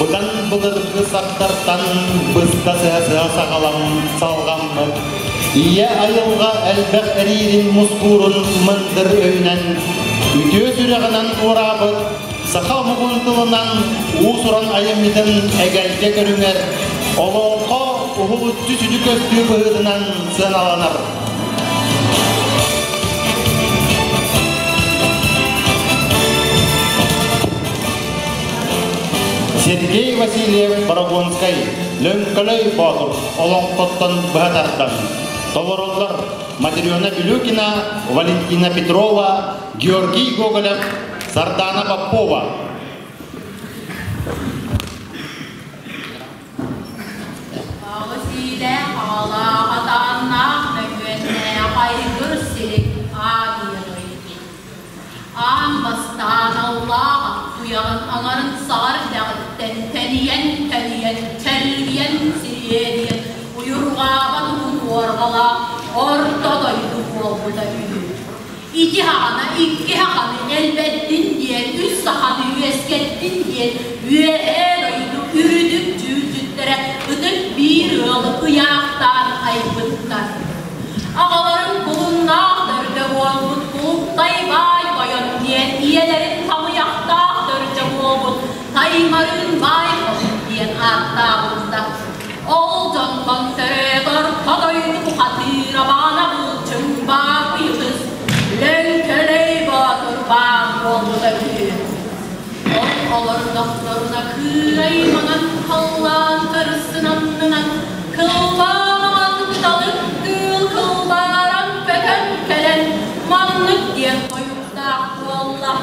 Быдан былыргы сахтартан быста сыһа-сыһа саҕалам салҕаммыт. Ийэ айылҕа элбэх эриирин мускуурун мындыр өйүнэн, үтүө сүрэҕинэн туораабыт саха омугун тылынан уус-уран айымньытын эгэлгэ көрүҥэр олоҥхо уһулуччу сүдү көстүү быһыытынан сыаналанар. Сергей Васильев Борогонскай Лөҥкөлөй Боотур олоҥхоттон быһа тардан толороллор Матрена Билюкина, Валентина Петрова, Георгий Гоголев, Сардана Попова. Аҕыс иилээх аҕалаах атааннаах мөҥүөннээх айгыр силик аатыйабый. Аан бастаан аллаах туйаҕын аҥарын саҕар дэҕиттэн тэнийэн-тэнийэн, чэлгийэн, сириэдийэн, уйурҕаабат уһун уорҕалаах орто дойду буолбута үһү. Ити хаҕана икки хаханы элбэттин диэн, үс саханы үөскэттин диэн үөһээ дойду үрүтүк дьүүлдьүттэрэ ытык биир ыалы ыйаахтаан айбыттар. Аҕаларын кулуннаах төрдө буолбут Кулуктай баай Аймарын баай хотун диэн ааттаабыта. Ол дьонтон төрөөт орто дойду бухатыыра баана булчуҥ баапыйытыс, Лөҥкөлөй Боотур баар буолбута үһү. Ол олордохторуна кыырай маҥан халлаан кырсын аннынан кылбаа маҥан кыталык кыыл кылбааран көтөн кэлэн маннык диэн тойуктаах буолла.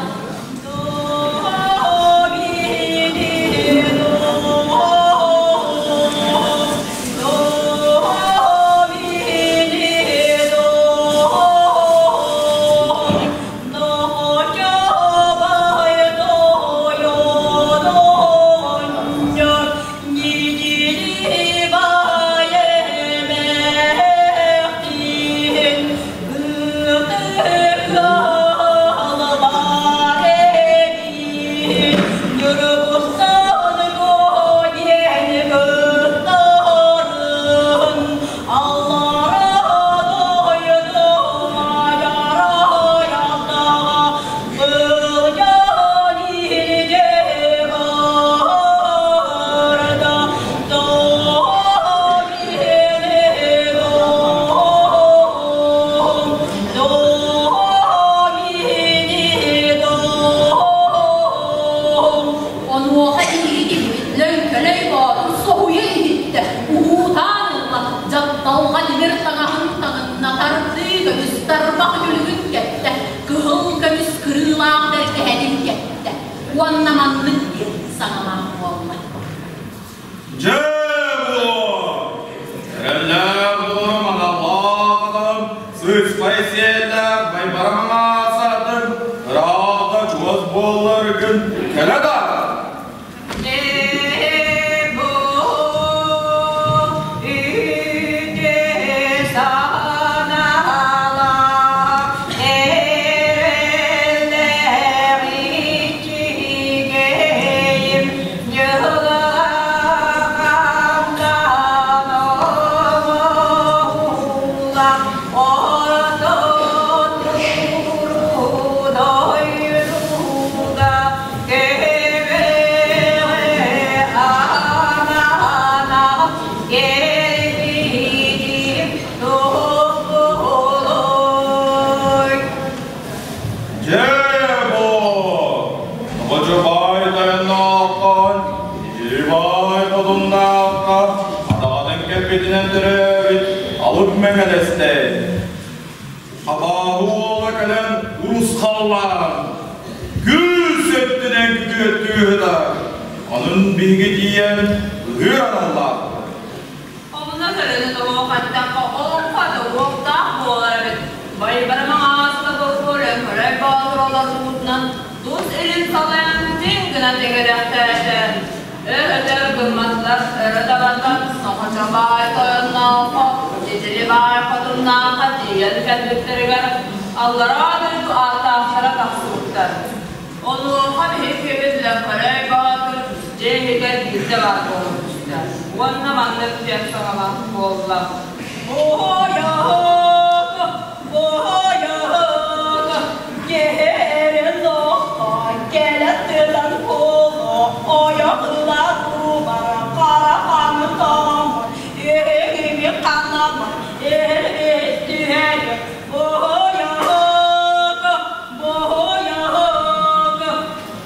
Онуоха иһиги лөҥкөлөй боотур соһуйа иһиттэ, уһуутаан ылла, дьапталҕа тимир таҥаһын таҥынна, тардыы көмүс тарбах үтүлүгүн кэттэ, кыһыл көмүс кырыылаах бэргэһэтин кэттэ уонна маннык диэн саҥалаах буолла. Дьэ буо! Эрэллээх доҕорум аналлаах атаҕым, сыыспай сиэллээх байбарам аасаатын, ыраата чугас буолларгын кэлэ да! Дьэ буо! Оҕочобой тойоннооххун, Ибай хотуннаахха адаҕатын кэлбитинэн төрөөбүт алып мэҥэлэстэй. Абааһы уола кэлэн урусхаллаан, күүс өттүнэн күтүөттүү ыһытар. Онон биһиги тиийэн ыһыыр аналлаахпыт. Омуна көрөнө тоҕо-хаттахха олоҥхо да уохтаах буолар эбит. Байбара маҥааска болбур Өҥкөрөй Боотур олорбутунан тус илин салайан дьиҥ гына тэҥэрэхтээтэ. Өр-өтөр гымматылар өрө дабатан Соҥочо баай тойоннооххо, Дьидьили баай хотуннаахха тиийэн кэлбиттэригэр аллараа дойду ааттаахтара тахсыбыттар. Онуоха биһиги күөбүт Лөҥкөрөй Боотур дьиэ иһигэр биирдэ баар буолан түстэ уонна маннык диэн саҥалаах буолла: «Оһойоһок, оһойоһок, киһирин лоххо кэлэ тыдан буолуо, ойох ыла тубара хара хааны тоҥмут, үһүгүмү ханаммыт, эр-эр түһэрэ, оһойоһок, оһойоһок».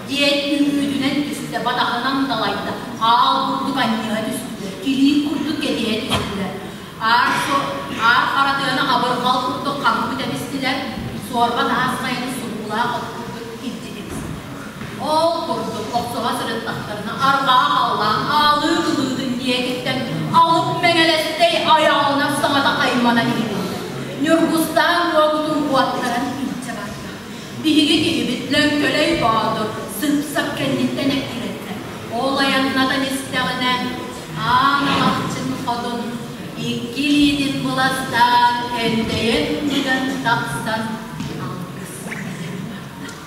Диэн үҥүүтүнэн түстэ, батаһынан далайда, аал курдук анньыһа түстүлэр, килиик курдук кэтиһэ түстүлэр. Аар, аар харатыаны абырҕал курдук хаҥыы тэбистилэр, суорба таас хайаны сулуулаах от курдук илдьи кэбистилэр. Ол курдук охсуһа сырыттахтарына арҕаа халлаан аалыы кылыытын диэкиттэн алып мэҥэлэстэй айаҕынан саҥата айманан иһиллэр. Ньургустаан уокутун уоттаран илдьэ барда. Биһиги киһибит Лөҥкөлөй Боотур сып-сап кэнниттэн эккирэтэ. Ол айаннатан истэҕинэ аан алахчын хотун икки илиитин быластаан эндэйэн быган тахсан алгыс этэн барда.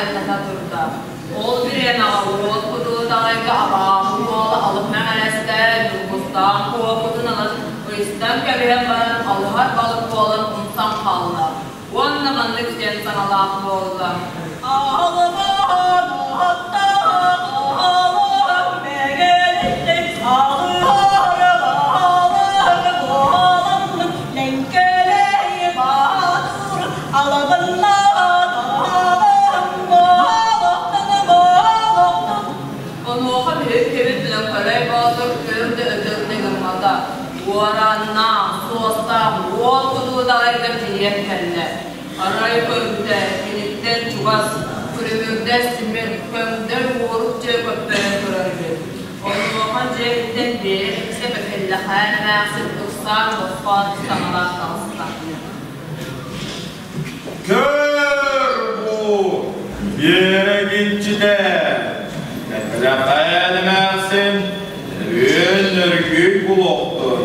айанната турда. Ол бириэмэҕэ уот кутуутаҕайга абааһы уола алып мэҥэлэстэ, Ньургустаан куопутун ылан ыйыстан кэбиһэн баран алыһар балык буолан умсан хаалла уонна маннык диэн саҥалаах буолла. Онуоха биһиги кэбит Лөҥкөлөй Боотур көр да өтөр да гыммата, уорааннаах, суостаах уол кутуудаҕайга тиийэн кэллэ. Арай көрдө, киниттэн чугас, күлүмүрдэс тимир, көҥдөй уорук дьиэ көппөрөн турар үһү. Онуоха дьиэбиттэн биэрэ иксэ Бэкэллэхээн эмээхсин ыксаан босхоон саҥалаан таҕыста. Көр бу, Биэрэ киччитэ, Бэкэлэхээн эмээхсин үөн өргүй булуохтун.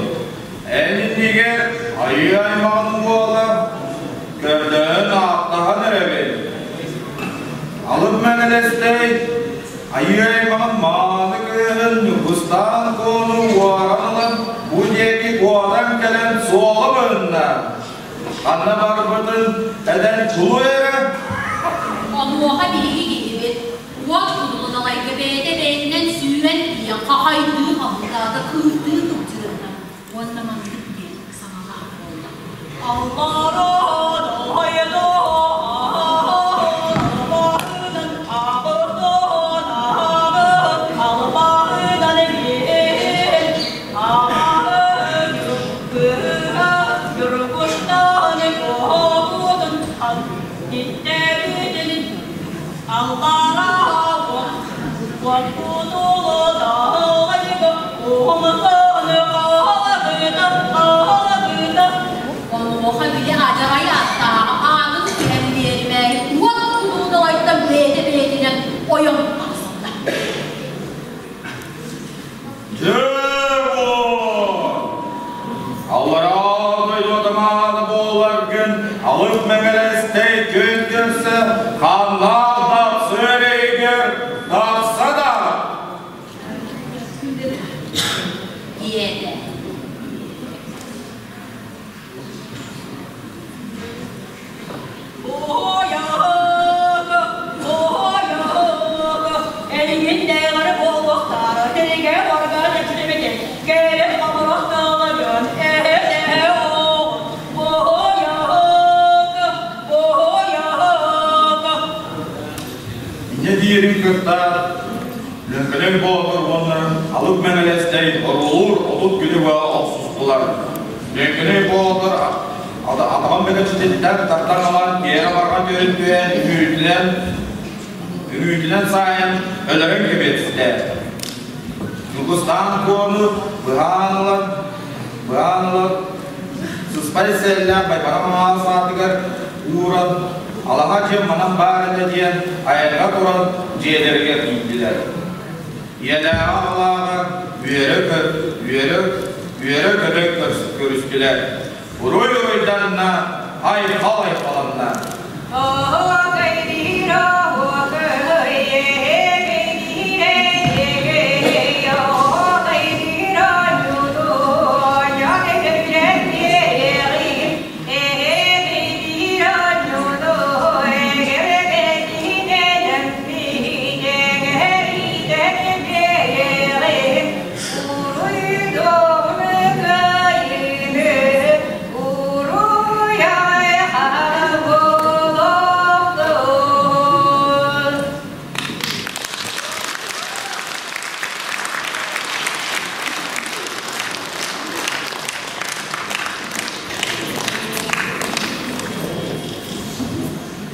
Эн иннигэр айыы аймаҕын уола көрдөөн ааттаһан эрэбин. Алып Мэҥэлэстэй айыы аймаҕын мааны кыыһын Ньукустаан Куону уоран ылан бу диэки куотан кэлэн суола быһынна. Ханна барбытын этэн чулуу эрэ. Онуоха биһиги киһибит уот кудулуналайга бэйэтэ бэйэтинэн сүүрэн тиийэн хахайдыы хаһыытаата кыырдыы кыбдьырынна уонна маннык диэн саҥалаах буолла. Онуоха били адьарай ааттааҕа аанын түһэн биэримээри уот кудуудалайтан бэйэтэ бэйэтинэн ойон тахсыбыта. Дьэ Аллараа дойду атамаана буоларгын алып мэҥэлэстэй күн көрсө ханнаах тахсыар эйгэр тахса да Диэтэ. Инньэ диирин кытта Лөҥкөлөй Боотур уонна Алып Мэҥэлэстэй оруолуур 30 күнү быһа охсустулар. Лөҥкөлөй Боотур атаҕын бөкөчүтүттэн тардан ылан тиэрэ барҕа түөрүн түһэн үҥүүтүнэн саайан өлөрөн кэбиэстэ. Ньукустаан Куону быһаан ылан быһаан ылан сыспай сэллээх Байбаҕа маҥаас аатыгар ууран алаһа дьиэ манан баар этэ диэн айанга туран дьиэлэригэр тиийдилэр. Ийэлээҕэ аҕалааҕа үөрэ-кө үөрэ үөрэ-көтө көрүстүлэр. Уруй уруйданна, айхал айхаланна.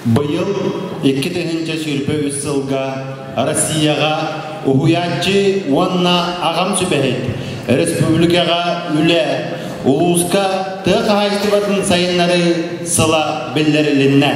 Быйыл 2023 сылга Россияҕа уһуйааччы уонна аҕам сүбэһит, республикаҕа үлэ, улууска тыа хаһаайыстыбатын сайыннарыы сыла биллэрилиннэ.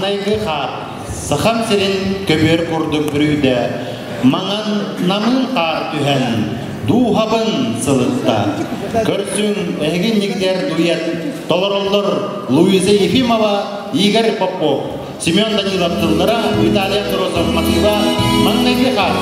Маҥнайгы хаар Сахам сирин көбүөр курдук бүрүйдэ, маҥан намыын хаар түһэн, дууһабын сылытта. Көрсүҥ, эһиги иннигитигэр дуэт толороллор Луиза Ефимова, Игорь Попов, Семен Данилов тыллара, Виталий Андросов матыыба «Маҥнайгы хаар».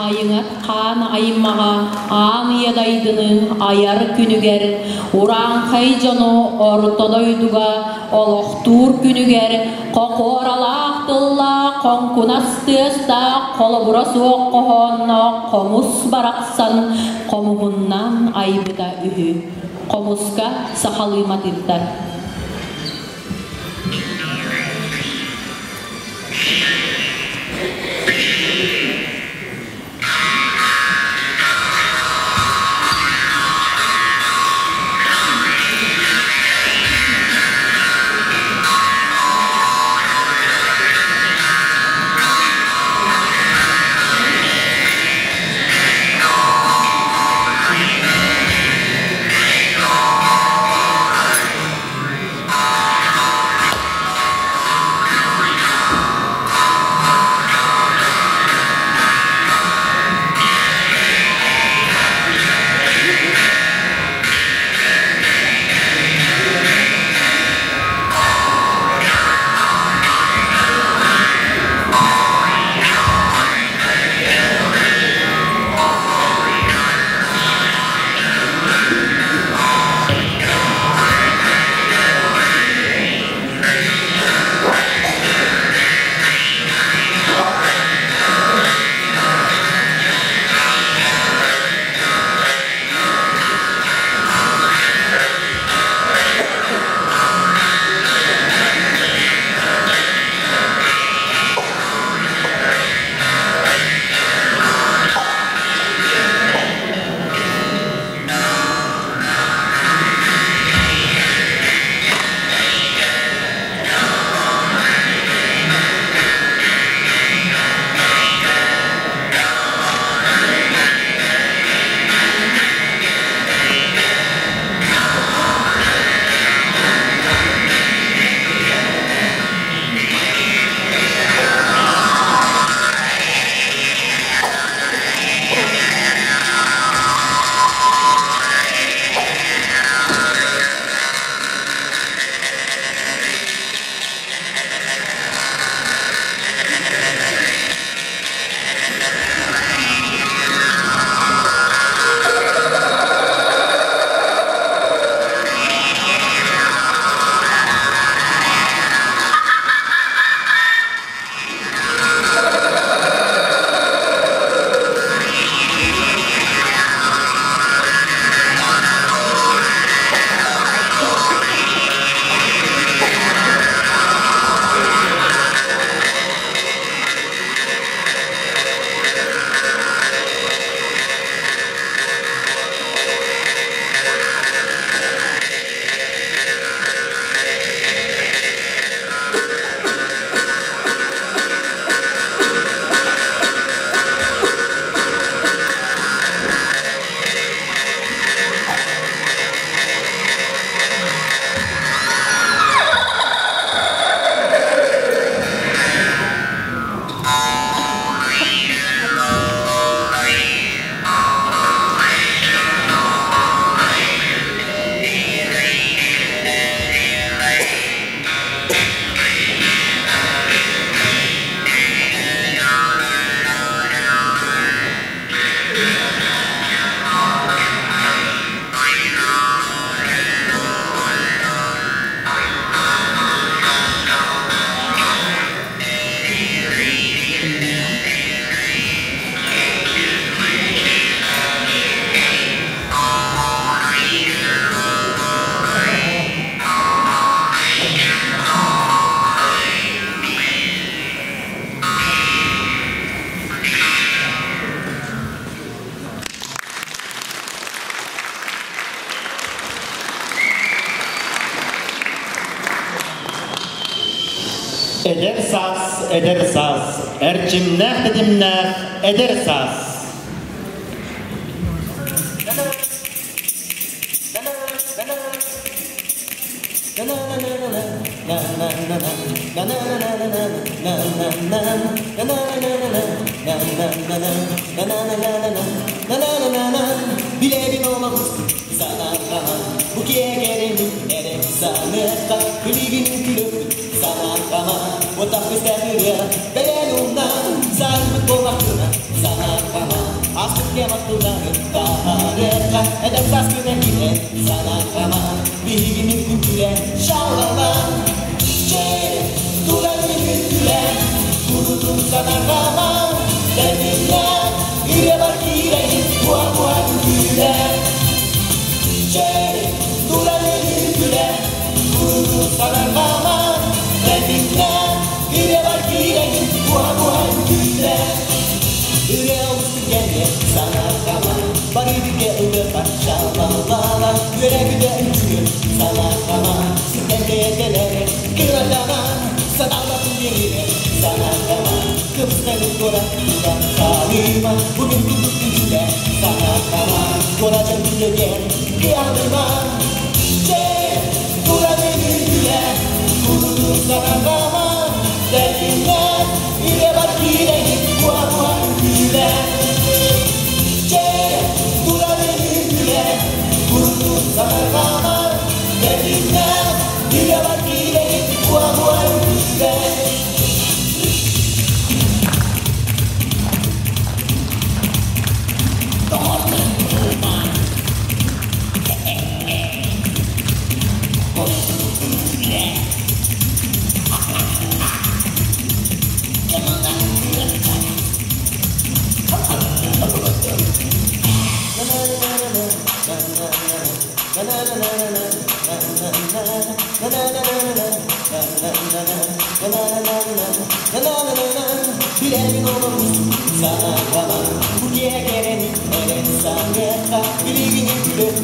Айыҥат хаан аймаҕа аан ийэ дайдыны айар күнүгэр, урааҥхай дьону орто дойдуга олохтуур күнүгэр хокуоралаах тыллаах хоҥкунас тыастаах холобура суох хоһоонноох хомус барахсан хомуһуннаан айбыта үһү. Хомуска сахалыы матыыптар. Эдэр саас, эдэр саас, эрчимнээх тэтимнээх эдэр саас. Билэбин олоҕустук санаатаҕа бу киэкэрэни эрэ саныахха билигин күлүкпүт санаатаҕа отах ырыа бэлэн умнан саарбыт буоллахпына санаатаҕа ааспыт кэм аттылары таһаарыахха эдэр саас күнэ киирэн санаатаҕа биһигини күлэ шалала чэй туран күлэ курутун санаатаҕа тэтимнэ Üre var kireyin buğa buğa güle Çey duranın güle Kurulu sanar kama Derdinle Üre var kireyin buğa buğa güle Üre olsun gene sana kama Bari bir öde parçalalala Güle güle ülkü sana kama Sizden de Kıratana Sadallatın yerine sana kama Kıbrıs'tan Korak'ta kalima Bugün tutup güle sana kama Koracak güle gel kıyadıma Çek duranın güle Kurulu sana kama Derdinle Üre bak yüreği Buğa buğa güle Çek duranın güle Kurulu sana kama Derdinle Üre bak yüreği Buğa buğa güle Bilemin olursun sana kalan Bu geleni eren sana Biligini gülüm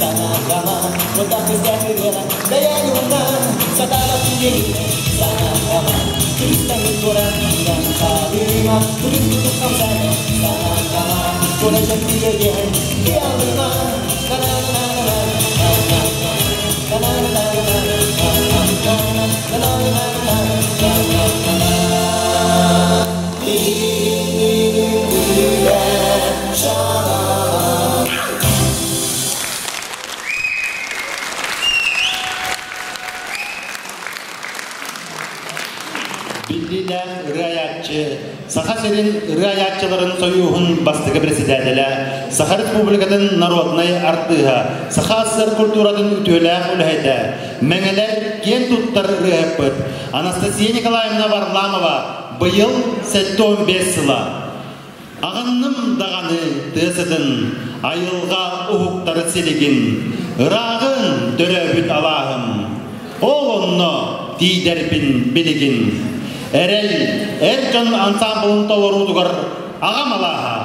sana kalan O da kızarırlar Beğenimden Sadalatın yerine sana kalan Kırıstanı koranından kalıma Bugün tutup kamzana sana kalan Konacak yüreğe Kıyalıma Na na na na na na na na na na na na na na na na Биллиилээх ырыа-айааччы, Саха сирин ырыа-айааччыларын сойууһун бастакы председателэ, Саха Республикатын народнай артыыһа, Саха СССР культуратын үтүөлээх үлэһитэ, Мэҥэлэр киэн туттар ырыаһыппыт Анастасия Николаевна Варламова быйыл 75 сыла. Аҕынным даҕаны тыа сытын, айылҕа уһуктары силигин, ырааҕын төрөөбүт алааһым. Ол онно тиийдэрбин билигин. Эрэл эр дьон ансаамбылын толоруутугар аҕам алааһа.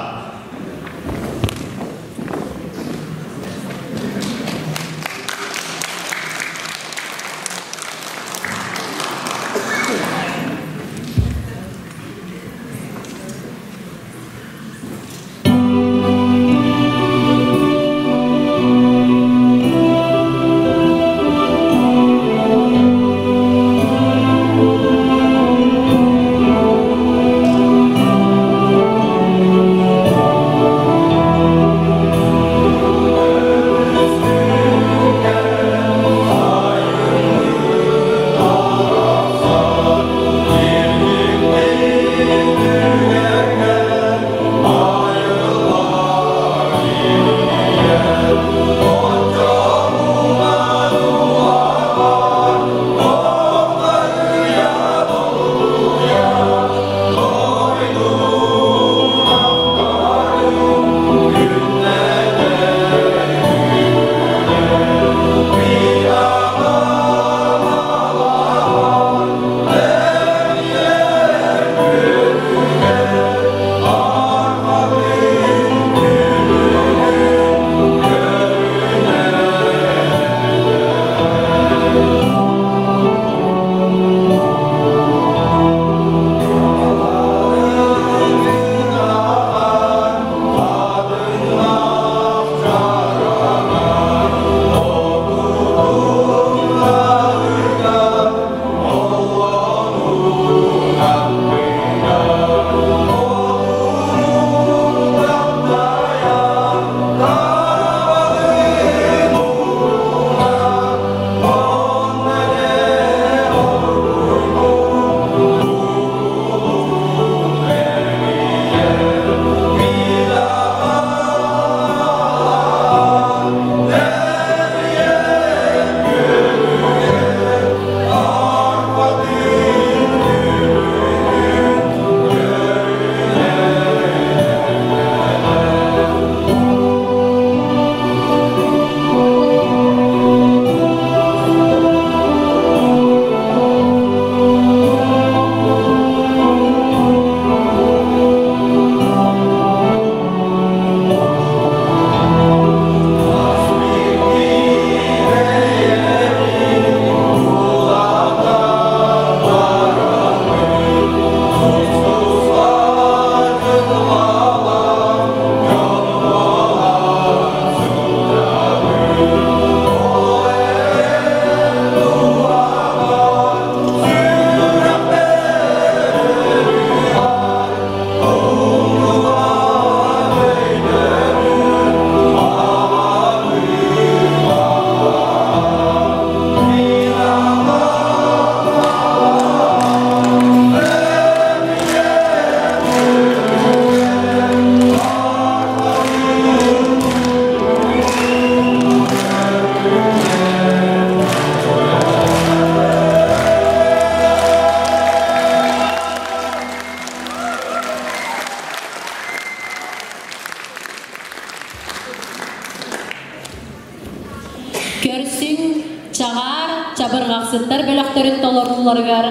Чаҕаар чабырҕахсыттар бөлөхтөрүн толорууларыгар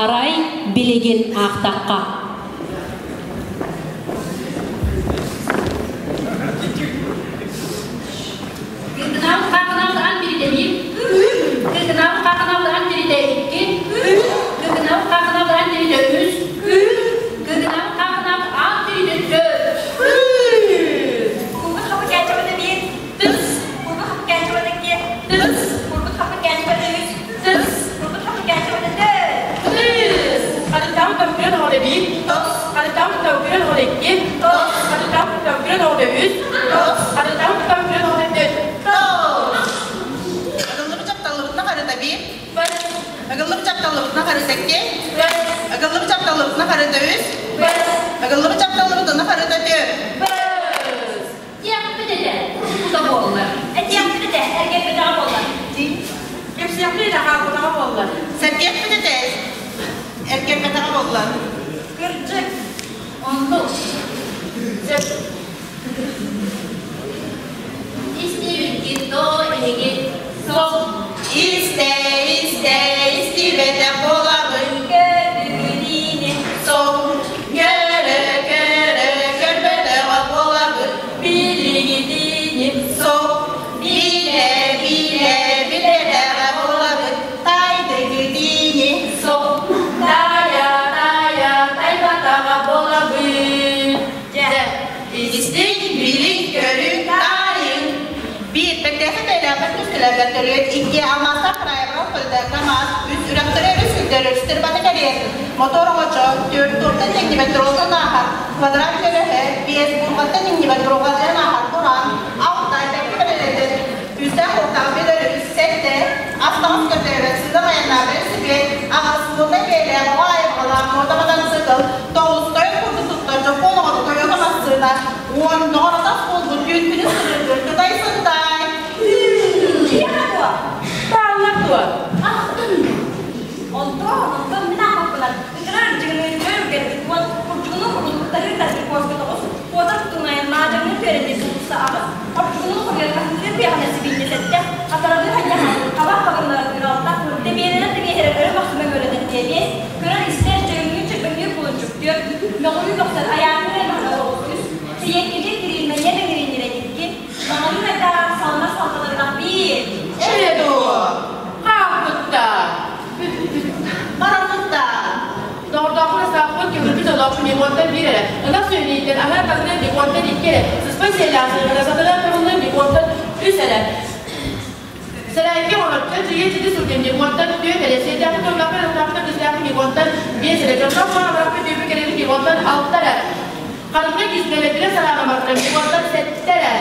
арай билигин аахтахха. Кыргынаабыт хаахынаабыт ан биридэ биир, кыргынаабыт хаахынаабыт ан биридэ икки, кыргынаабыт хаахынаабыт ан биридэ үс, кыргынаабыт хаахынаабыт ан биридэ төрт. Курбут хапы кээчэбэтэ биир, тыс, курбут хапы кээчэбэтэ икки, тыс, курбут хапы кээчэбэтэ үс, тыс, курбут хапы кээчэбэтэ төрт. Тыс! Хатытаабыт төгүрүн оҕото биир, тос, хатытаабыт төгүрүн оҕото икки, тос, хатытаабыт төгүрүн оҕото үс, тос, хатытаабыт төгүрүн оҕото төрт, тос. Ыгыллыбыт дьапталлыбытына харыта биир, ыгыллыбыт дьапталлыбытына харыта икки, ыгыллыбыт дьапталлыбытына харыта үс, ыгыллыбыт дьапталлыбытына харыта төрт. Диэхпит этэ, кута буолла. Этиэхпит этэ, эргэрбэтэҕэ буолла. Кэпсиэхпит этэ, хаалбатаҕа буолла. Сэргиэхпит этэ, эргэрбэтэҕэ буолла. Кырдьык. Оннук. Сөп. Истибиккит доо эһиги Сол. Истэ, истэ, истибэтэх буолабын. Көрдүгүнүүнү. Сол. Көрө, көрө, көрбөтөҕө буолабын. Билигитини. Сол. Билэ, билэ, билбэтэҕэ буолабын. Тайдыгытини. Сол. Тая, тая, тайбатаҕа буолабын. Дьэ. Истиҥ, билиҥ, көрүҥ, таайыҥ. Биир, бэртээхэй бэйэлээхтэр түстүлэргэр төрүөт, икки, алмаастаах кыраайабырал көлүтэ, КАМАЗ, үс, үрэхтэри өрүс сирдэр өрүстэр бата кэриэс, мотор оҥочо, түөрт, туортан иҥнибэт ролтон ааһар, квадрат көлөһө, биэс, бурҕаттан иҥнибэт бурҕалдьан ааһар буран, алта, бэккэ бэлэлэтэр, күүстээх уоттаах Беларусь, сэттэ, ас таҥас көрдөөбөт, сыыдам айаннаах велосипед, аҕыс, муотай бэйэлээх оҕо айылҕалаах муота матасыыкыл, тоҕус, тойон курдук туттар дьоппуон оҕото Тойота массыына, уон, доҕор-атас буолбут түүн күнүс сырыытын тутай сынтай. Киэхэ дуо? Тааллар дуо? Ахтын. Онтон, онтон мин аахпаппынан ытырар дьыгыныыр үргэрбит уон курдьугунуу курдуктаһыы таргы куоска тоҕус, куотар тутуҥайан маадьаҥныы күөрэтии сулуста аҕыс, хордьугунуу хоруйар хаһыытыыр куйахана сибиинньэ сэттэ, хатаралыы ханньаһан хабах хабыллара тыыралта, тэбиэлэнэн тэбиэһэрэр өрө махсыма мөлөтөн тиэбиэс, көрөр истэр дьөрүҥнүүр чөрбөҥнүүр кулунчук түөрт, мөҕүрүү мөхсөр айаатыыр аймахта оҕус үс, сийиэккилиир кириилмэнньэ дэҥирииннирэ икки, маҥалыыр айдаарар салмар салталардаах биир. Эрэ дуо? Хаалбытта. Бараммытта. Доҕордоохпун астаахпын көҥүлбүт олоохпун Егортан биир эрэ. Ынах сүөһүлэриттэн аһар таҥнан Егортан икки эрэ. Сыспай сиэллээх сылгыта сатана көҥүлүн Егортан үс эрэ. Сэрээккэ оҥорор чигэ чити сылдьан Егортан түөрт эрэ. Сиэдээхпин тыллаахпын ыллаахпын кистээхпин Егортан биэс эрэ. Дьонноох баҕалаахпын түөпү кэрэбин Егортан алта эрэ. Харыҥҥа киспэлэтирэ сараанаматтан Егортан сэттэ эрэ.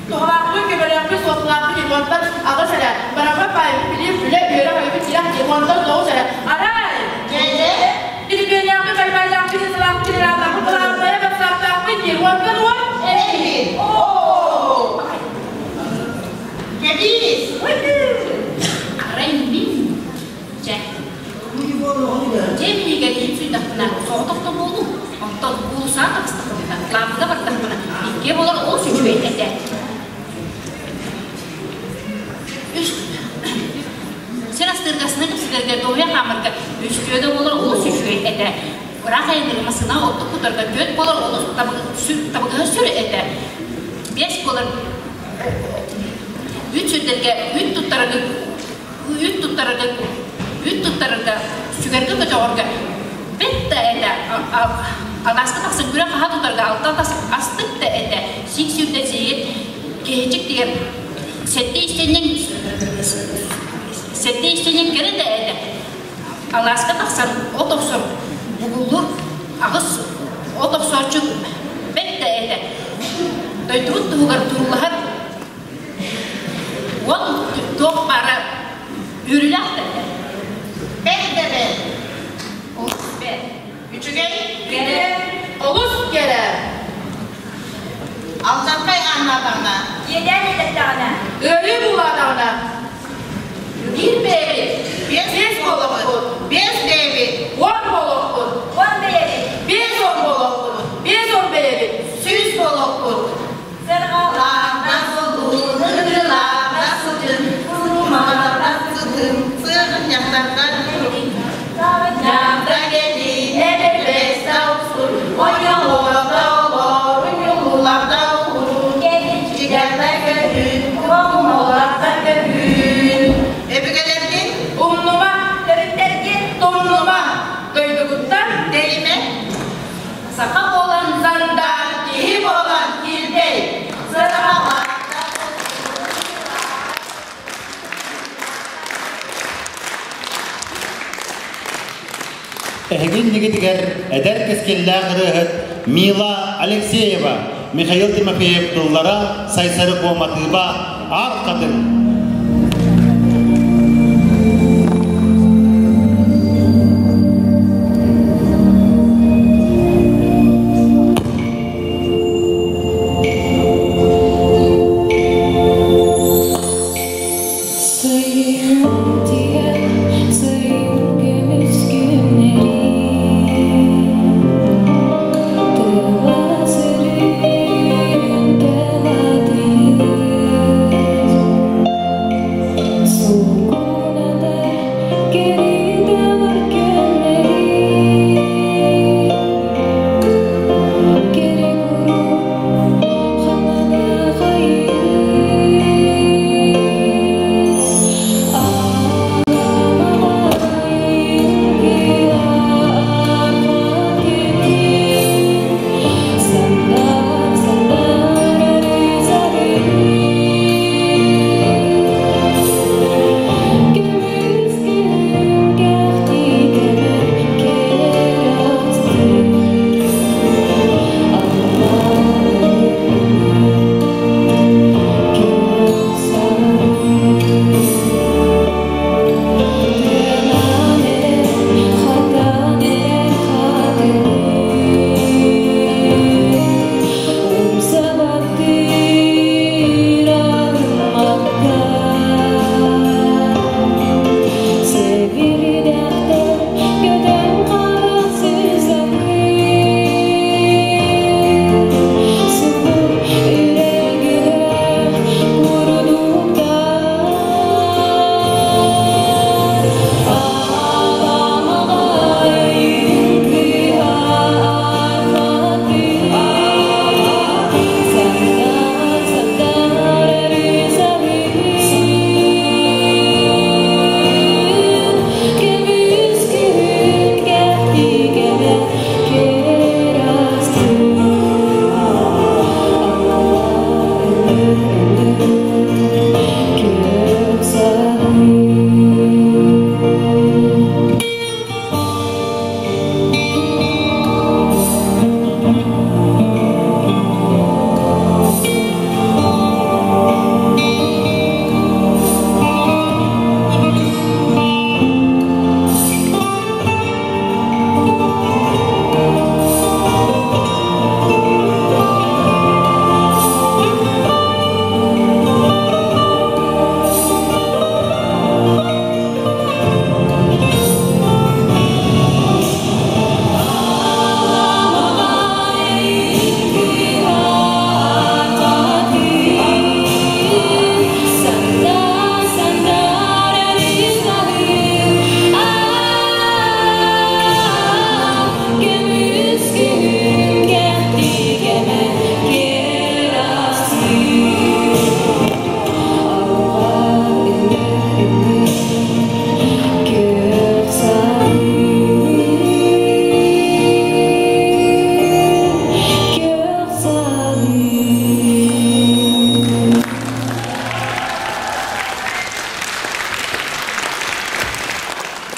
Туһалаахпын, көмөлөөхпүн, суолталаахпын Егортан аҕыс эрэ. Бараммат баайбын билиим, үлэ, үөрэх өйбүт тирэх Егортан тоҕус эрэ. Арай! Дьэ, Тилипиэннээхпин, байбайдаахпын, сылаахпын, ыраахтаахпын, кылаабынайа бассааттаахпын Егортан уон Эбит. Оо! Кэбиис! Арай мин чэ Дьэ минигэр иһин суйдахпына соҕотох да буолуум. Онтон уулусаҕа таҕыстахпына, лааппыга бардахпына иккиэ буолар олус үчүгэй этэ. Үс сир астыырга астына кэпсэтэргэ дуоһуйа хаамарга үстүө да буолар олус үчүгэй этэ. Ыраах айанныырга массыына оттук кутарга түөрт буолар олус табыгаһа сүр этэ. Биэс буолар үт сүрдэргэ үт туттарарга үүт туттарарга үүт туттарарга сүгэргэ көтөҕөргө бэт да этэ алааска тахсан күрэх хаһа тутарга алта тас астык да этэ сиик сүүрдэн сиигит киһичик деген сэттэ истэнньэҥ сэттэ истэнньэҥ кэрэ да этэ алааска тахсан от охсор бугуллур аҕыс от охсооччу бэт да этэ дойдубут туһугар туруулаһар Уон туох баара үөрүүлээх да этэ. Бэт да бэт. Олус бэт. Үчүгэй? Кэрэ. Олус кэрэ. Алдьархай ааннаатаҕына. Иэдээн этэттэҕинэ. Ыарыы буулаатаҕына. Биир бэйэбит. Биэс буолуохпут. Биэс бэйэбит. Уон буолуохпут. Уон бэйэбит. 50 буолуохпут. 50 бэйэбит. 100 буолуохпут. Сырҕалаах Сыллаах сылдьын. Эһиги иннигитигэр эдэр кэскиллээх ырыаһыт Мила Алексеева, Михаил Тимофеев тыллара Сайсары Куоматыыба Аар Хатыҥ. Сайын тиэ, сайын көмүс күннэри Тыла сөрүүн тэлатыыр Сукунатар кэритэлэр көннөри Кэрэ куруук ханна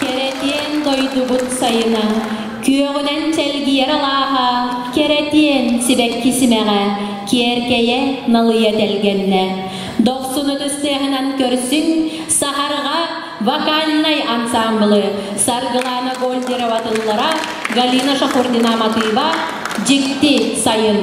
Кэрэтиэн дойдубут сайына, күөҕүнэн чэлгийэр алааһа, кэрэтиэн сибэкки симэҕэ, киэркэйэ налыйа тэлгэннэ. Дохсун ытыс тыаһынан көрсүҥ, Саһарҕа вокальнай ансаамбылы Саргылана Гольдерова тыллара, Галина Шахурдина матыыба «Дьикти сайын».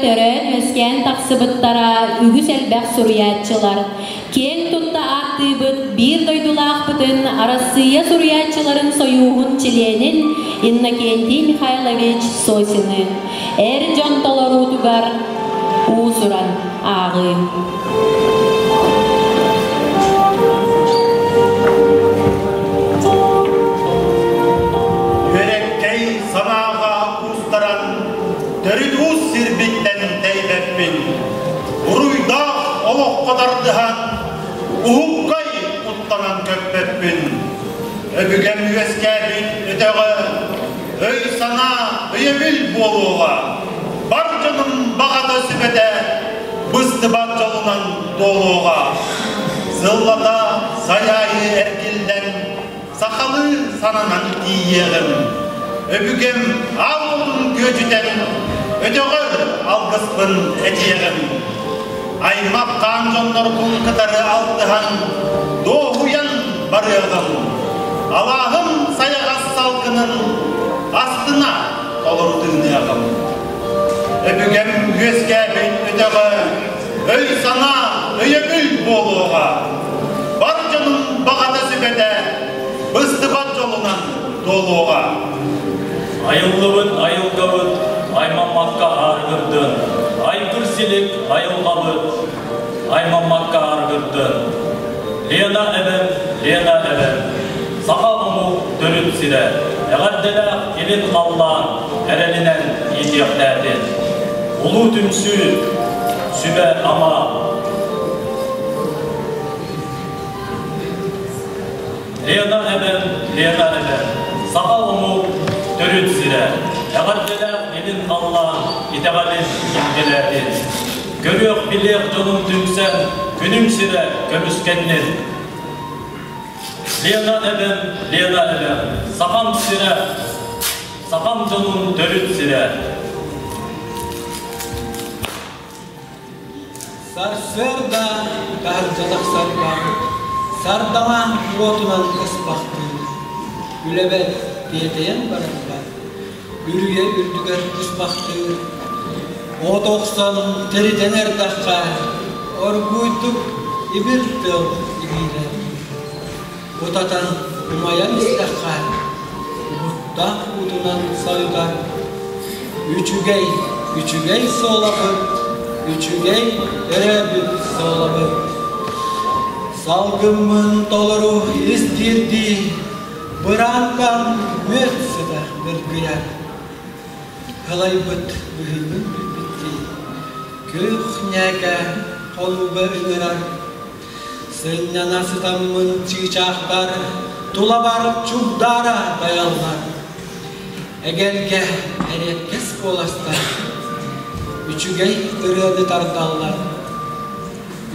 төрөөн-үөскээн тахсыбыттара үгүс элбэх суруйааччылар. Киэҥ тутта ааттыыбыт биир дойдулаахпытын Арассыыйа суруйааччыларын сойууһун чилиэнин Иннокентий Михайлович Сосины эр дьон толоруутугар уус-уран ааҕыы. Үөрэккэй санааҕа куустаран, төрүт уус сирбиттэн тэйбэппин. Буруйдаах олоххо тардыһан, уһуккай куттанан көппөппүн. Өбүгэм үөскээбит өтөҕө өй-санаа өйөбүл буолуоҕа. Бар дьонум баҕата сүбэтэ быстыбат дьолунан туолуоҕа. Сыллата сай аайы эргиллэн, сахалыы сананан тиийиэҕим. Өбүгэм аал уотун күөдьүтэн, өтөҕөр алгыспын этиэҕим. Аймах хаан дьоннорбун кытары алтыһан, дуоһуйан барыаҕым. Алааһым сайаҕас салгынын астына толору тыыныаҕым. Өбүгэм үөскээбит өтөҕө өй-санаа өйөбүл буолуоҕа. Бар дьонум баҕата сүбэтэ быстыбат дьолунан туолуоҕа. Айыллыбыт айылгабыт аймаммакка аарыгырдын, айгыр-силик айылҕабыт аймаммакка аарыгырдын. Лена эбэм, Лена эбэм, саха омук төрүт сирэ, эҕэрдэлээх илин халлаан эрэлинэн иитиэхтээтин. Улуу түмсүү, сүбэ-ама Лена эбэм, Лена эбэм, саха омук төрүт сирэ, эҕэрдэлээх илин халлаан итэҕэлин илгэлээтин. Көрүөх-билиэх дьонум түмсэн, күнүм сирэ көмүскэннин. Лена эбэм, Лена эбэм, сахам сирэ, сахам дьонун төрүт сирэ. Сарсыарда таһырдьа тахсарга сардаҥа уотунан ыспахтыыр, үлэбэр тиэтэйэн барарбар үрүйэ үрдүгэр туспахтыыр, от охсон тиритэн эрдэххэ оргууйдук ибир тыал ибиирэр, утатан умайан истэххэ угуттаах уутунан сойутар, үчүгэй, үчүгэй суолабыт, үчүгэй өрөөбүт суолабыт. Салгыммын толору ис диирдии, бырааҥкам мүөт сыта дыргыйар. Кылайбыт быһыыбын билбиттии, күөх ньээкэ холууба ыҥырар. Сынньана сытаммын чыычаахтар тулабар чугдаара дайаллар. Эгэлгэ эриэккэс куоластар үчүгэй ырыаны тардаллар.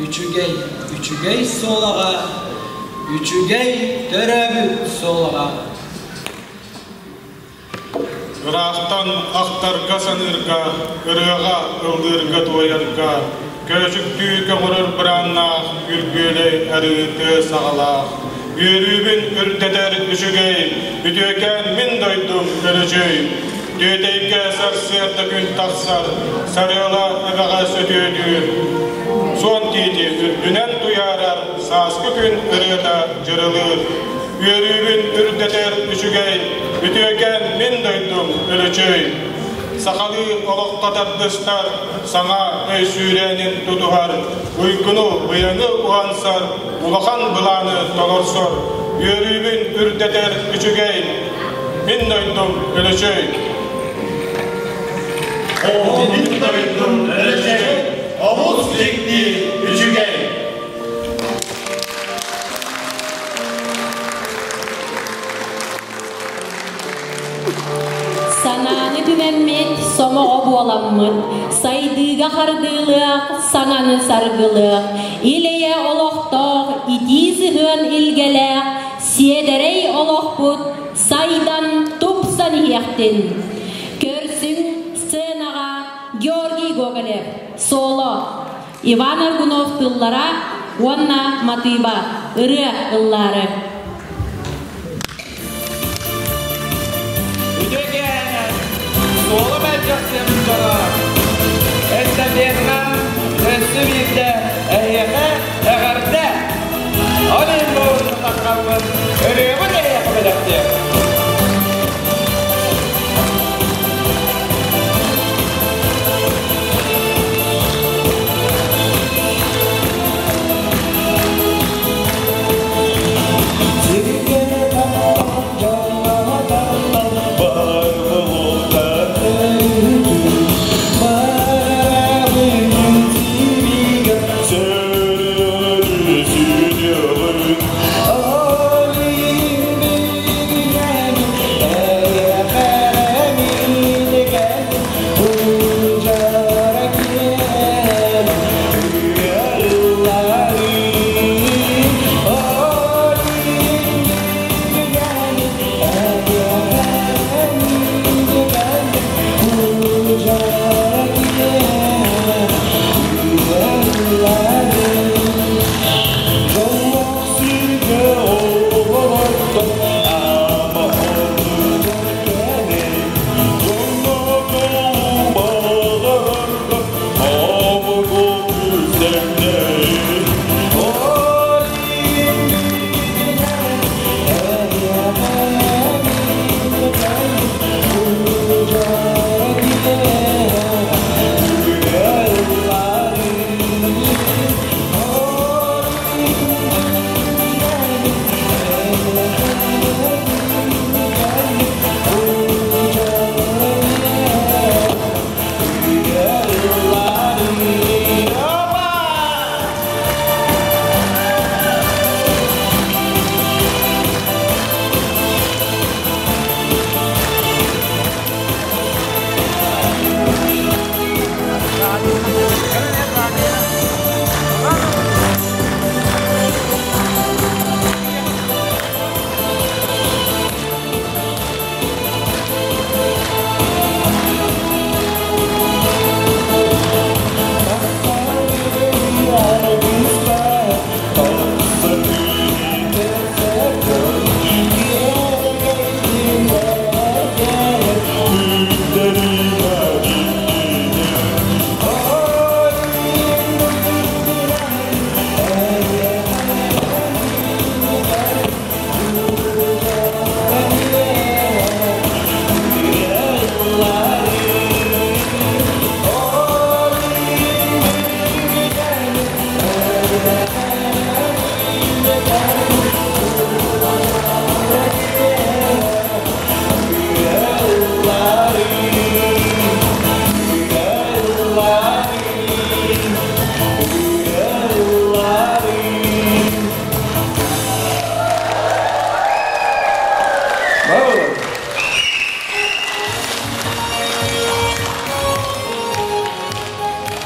Үчүгэй, үчүгэй суолаҕа, үчүгэй төрөөбүт суолаҕа. Ыраахтан ахтарга-саныырга, ырыаҕа ыллыырга-туойарга, көөчүктүү көҕөрөр бырааннаах үргүөлэй арыы тыа саҕалаах, үөрүүбүн үрдэтэр үчүгэй, үтүөкээн мин дойдум Көлөчөй. Түөтэйгэ сарсыарда күн тахсар, сарыала эбэҕэ сөтүөлүүр, суон тиити үрдүнэн туйаарар, сааскы күн ырыата дьырылыыр. Үөрүүбүн үрдэтэр үчүгэй, үтүөкэн мин дойдум Өлөчөй. Сахалыы олоххо тардыстар, саҥа өй сүүрээнин тутуһар, уйгуну, быйаҥы уһансар, улахан былааны толорсор. Үөрүүбүн үрдэтэр үчүгэй, мин дойдум Өлөчөй. О, мин дойдум Өлөчөй, олус дьикти үчүгэй. Санааны түмэммит, сомоҕо буоламмыт, сайдыыга хардыылыах, саҥаны саргылыах, ил-эйэ олохтоох, итии сыһыан илгэлээх, сиэдэрэй олохпут сайдан, тупсан иһиэхтин. Көрсүҥ сценаҕа Георгий Гоголев, соло, Иван Аргунов тыллара уонна матыыба, ырыа ыллаары. Үтүөкээн, суола мэлдьэхсиэм дьоно, тураммын, ырыабын эһиэхэ бэлэхтиэм.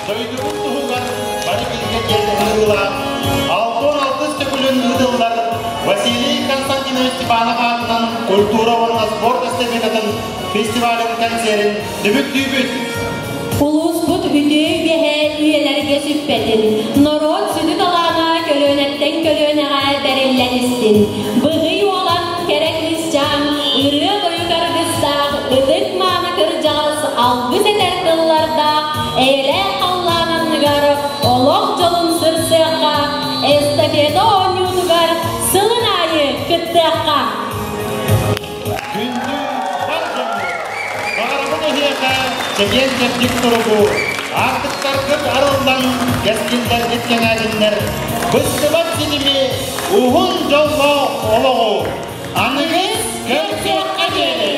Дойдубут туһугар бары бииргэ диэн ыҥырыылаах 66 төгүлүн ыытыллар Василий Константинович Степанов аатынан культура уонна спорт эстафетатын фестивалын концерин түмүктүүбүт. Улууспут үтүө үгэһэ үйэлэргэ сүппэтин, норуот сүдү талаана көлүөнэттэн көлүөнэҕэ бэриллэн истин. Быһый уолан, кэрэ кыысчаан, ырыа-тойук аргыстаах, ытык-мааны кырдьаҕас алгыс этэр тыллардаах, эйэлээх халлаан анныгар олох дьолун сырсыахха, эстафета оонньуутугар сылын аайы кыттыахха! Күндү бар дьоммут! Баҕарабын эһиэхэ чэгиэн-чэбдик туругу, аартыктаргыт арыллан, кэскиллэргит кэҥээтиннэр, быстыбат ситими, уһун дьоллоох олоҕу! Аныгыс көрсүөххэ диэри!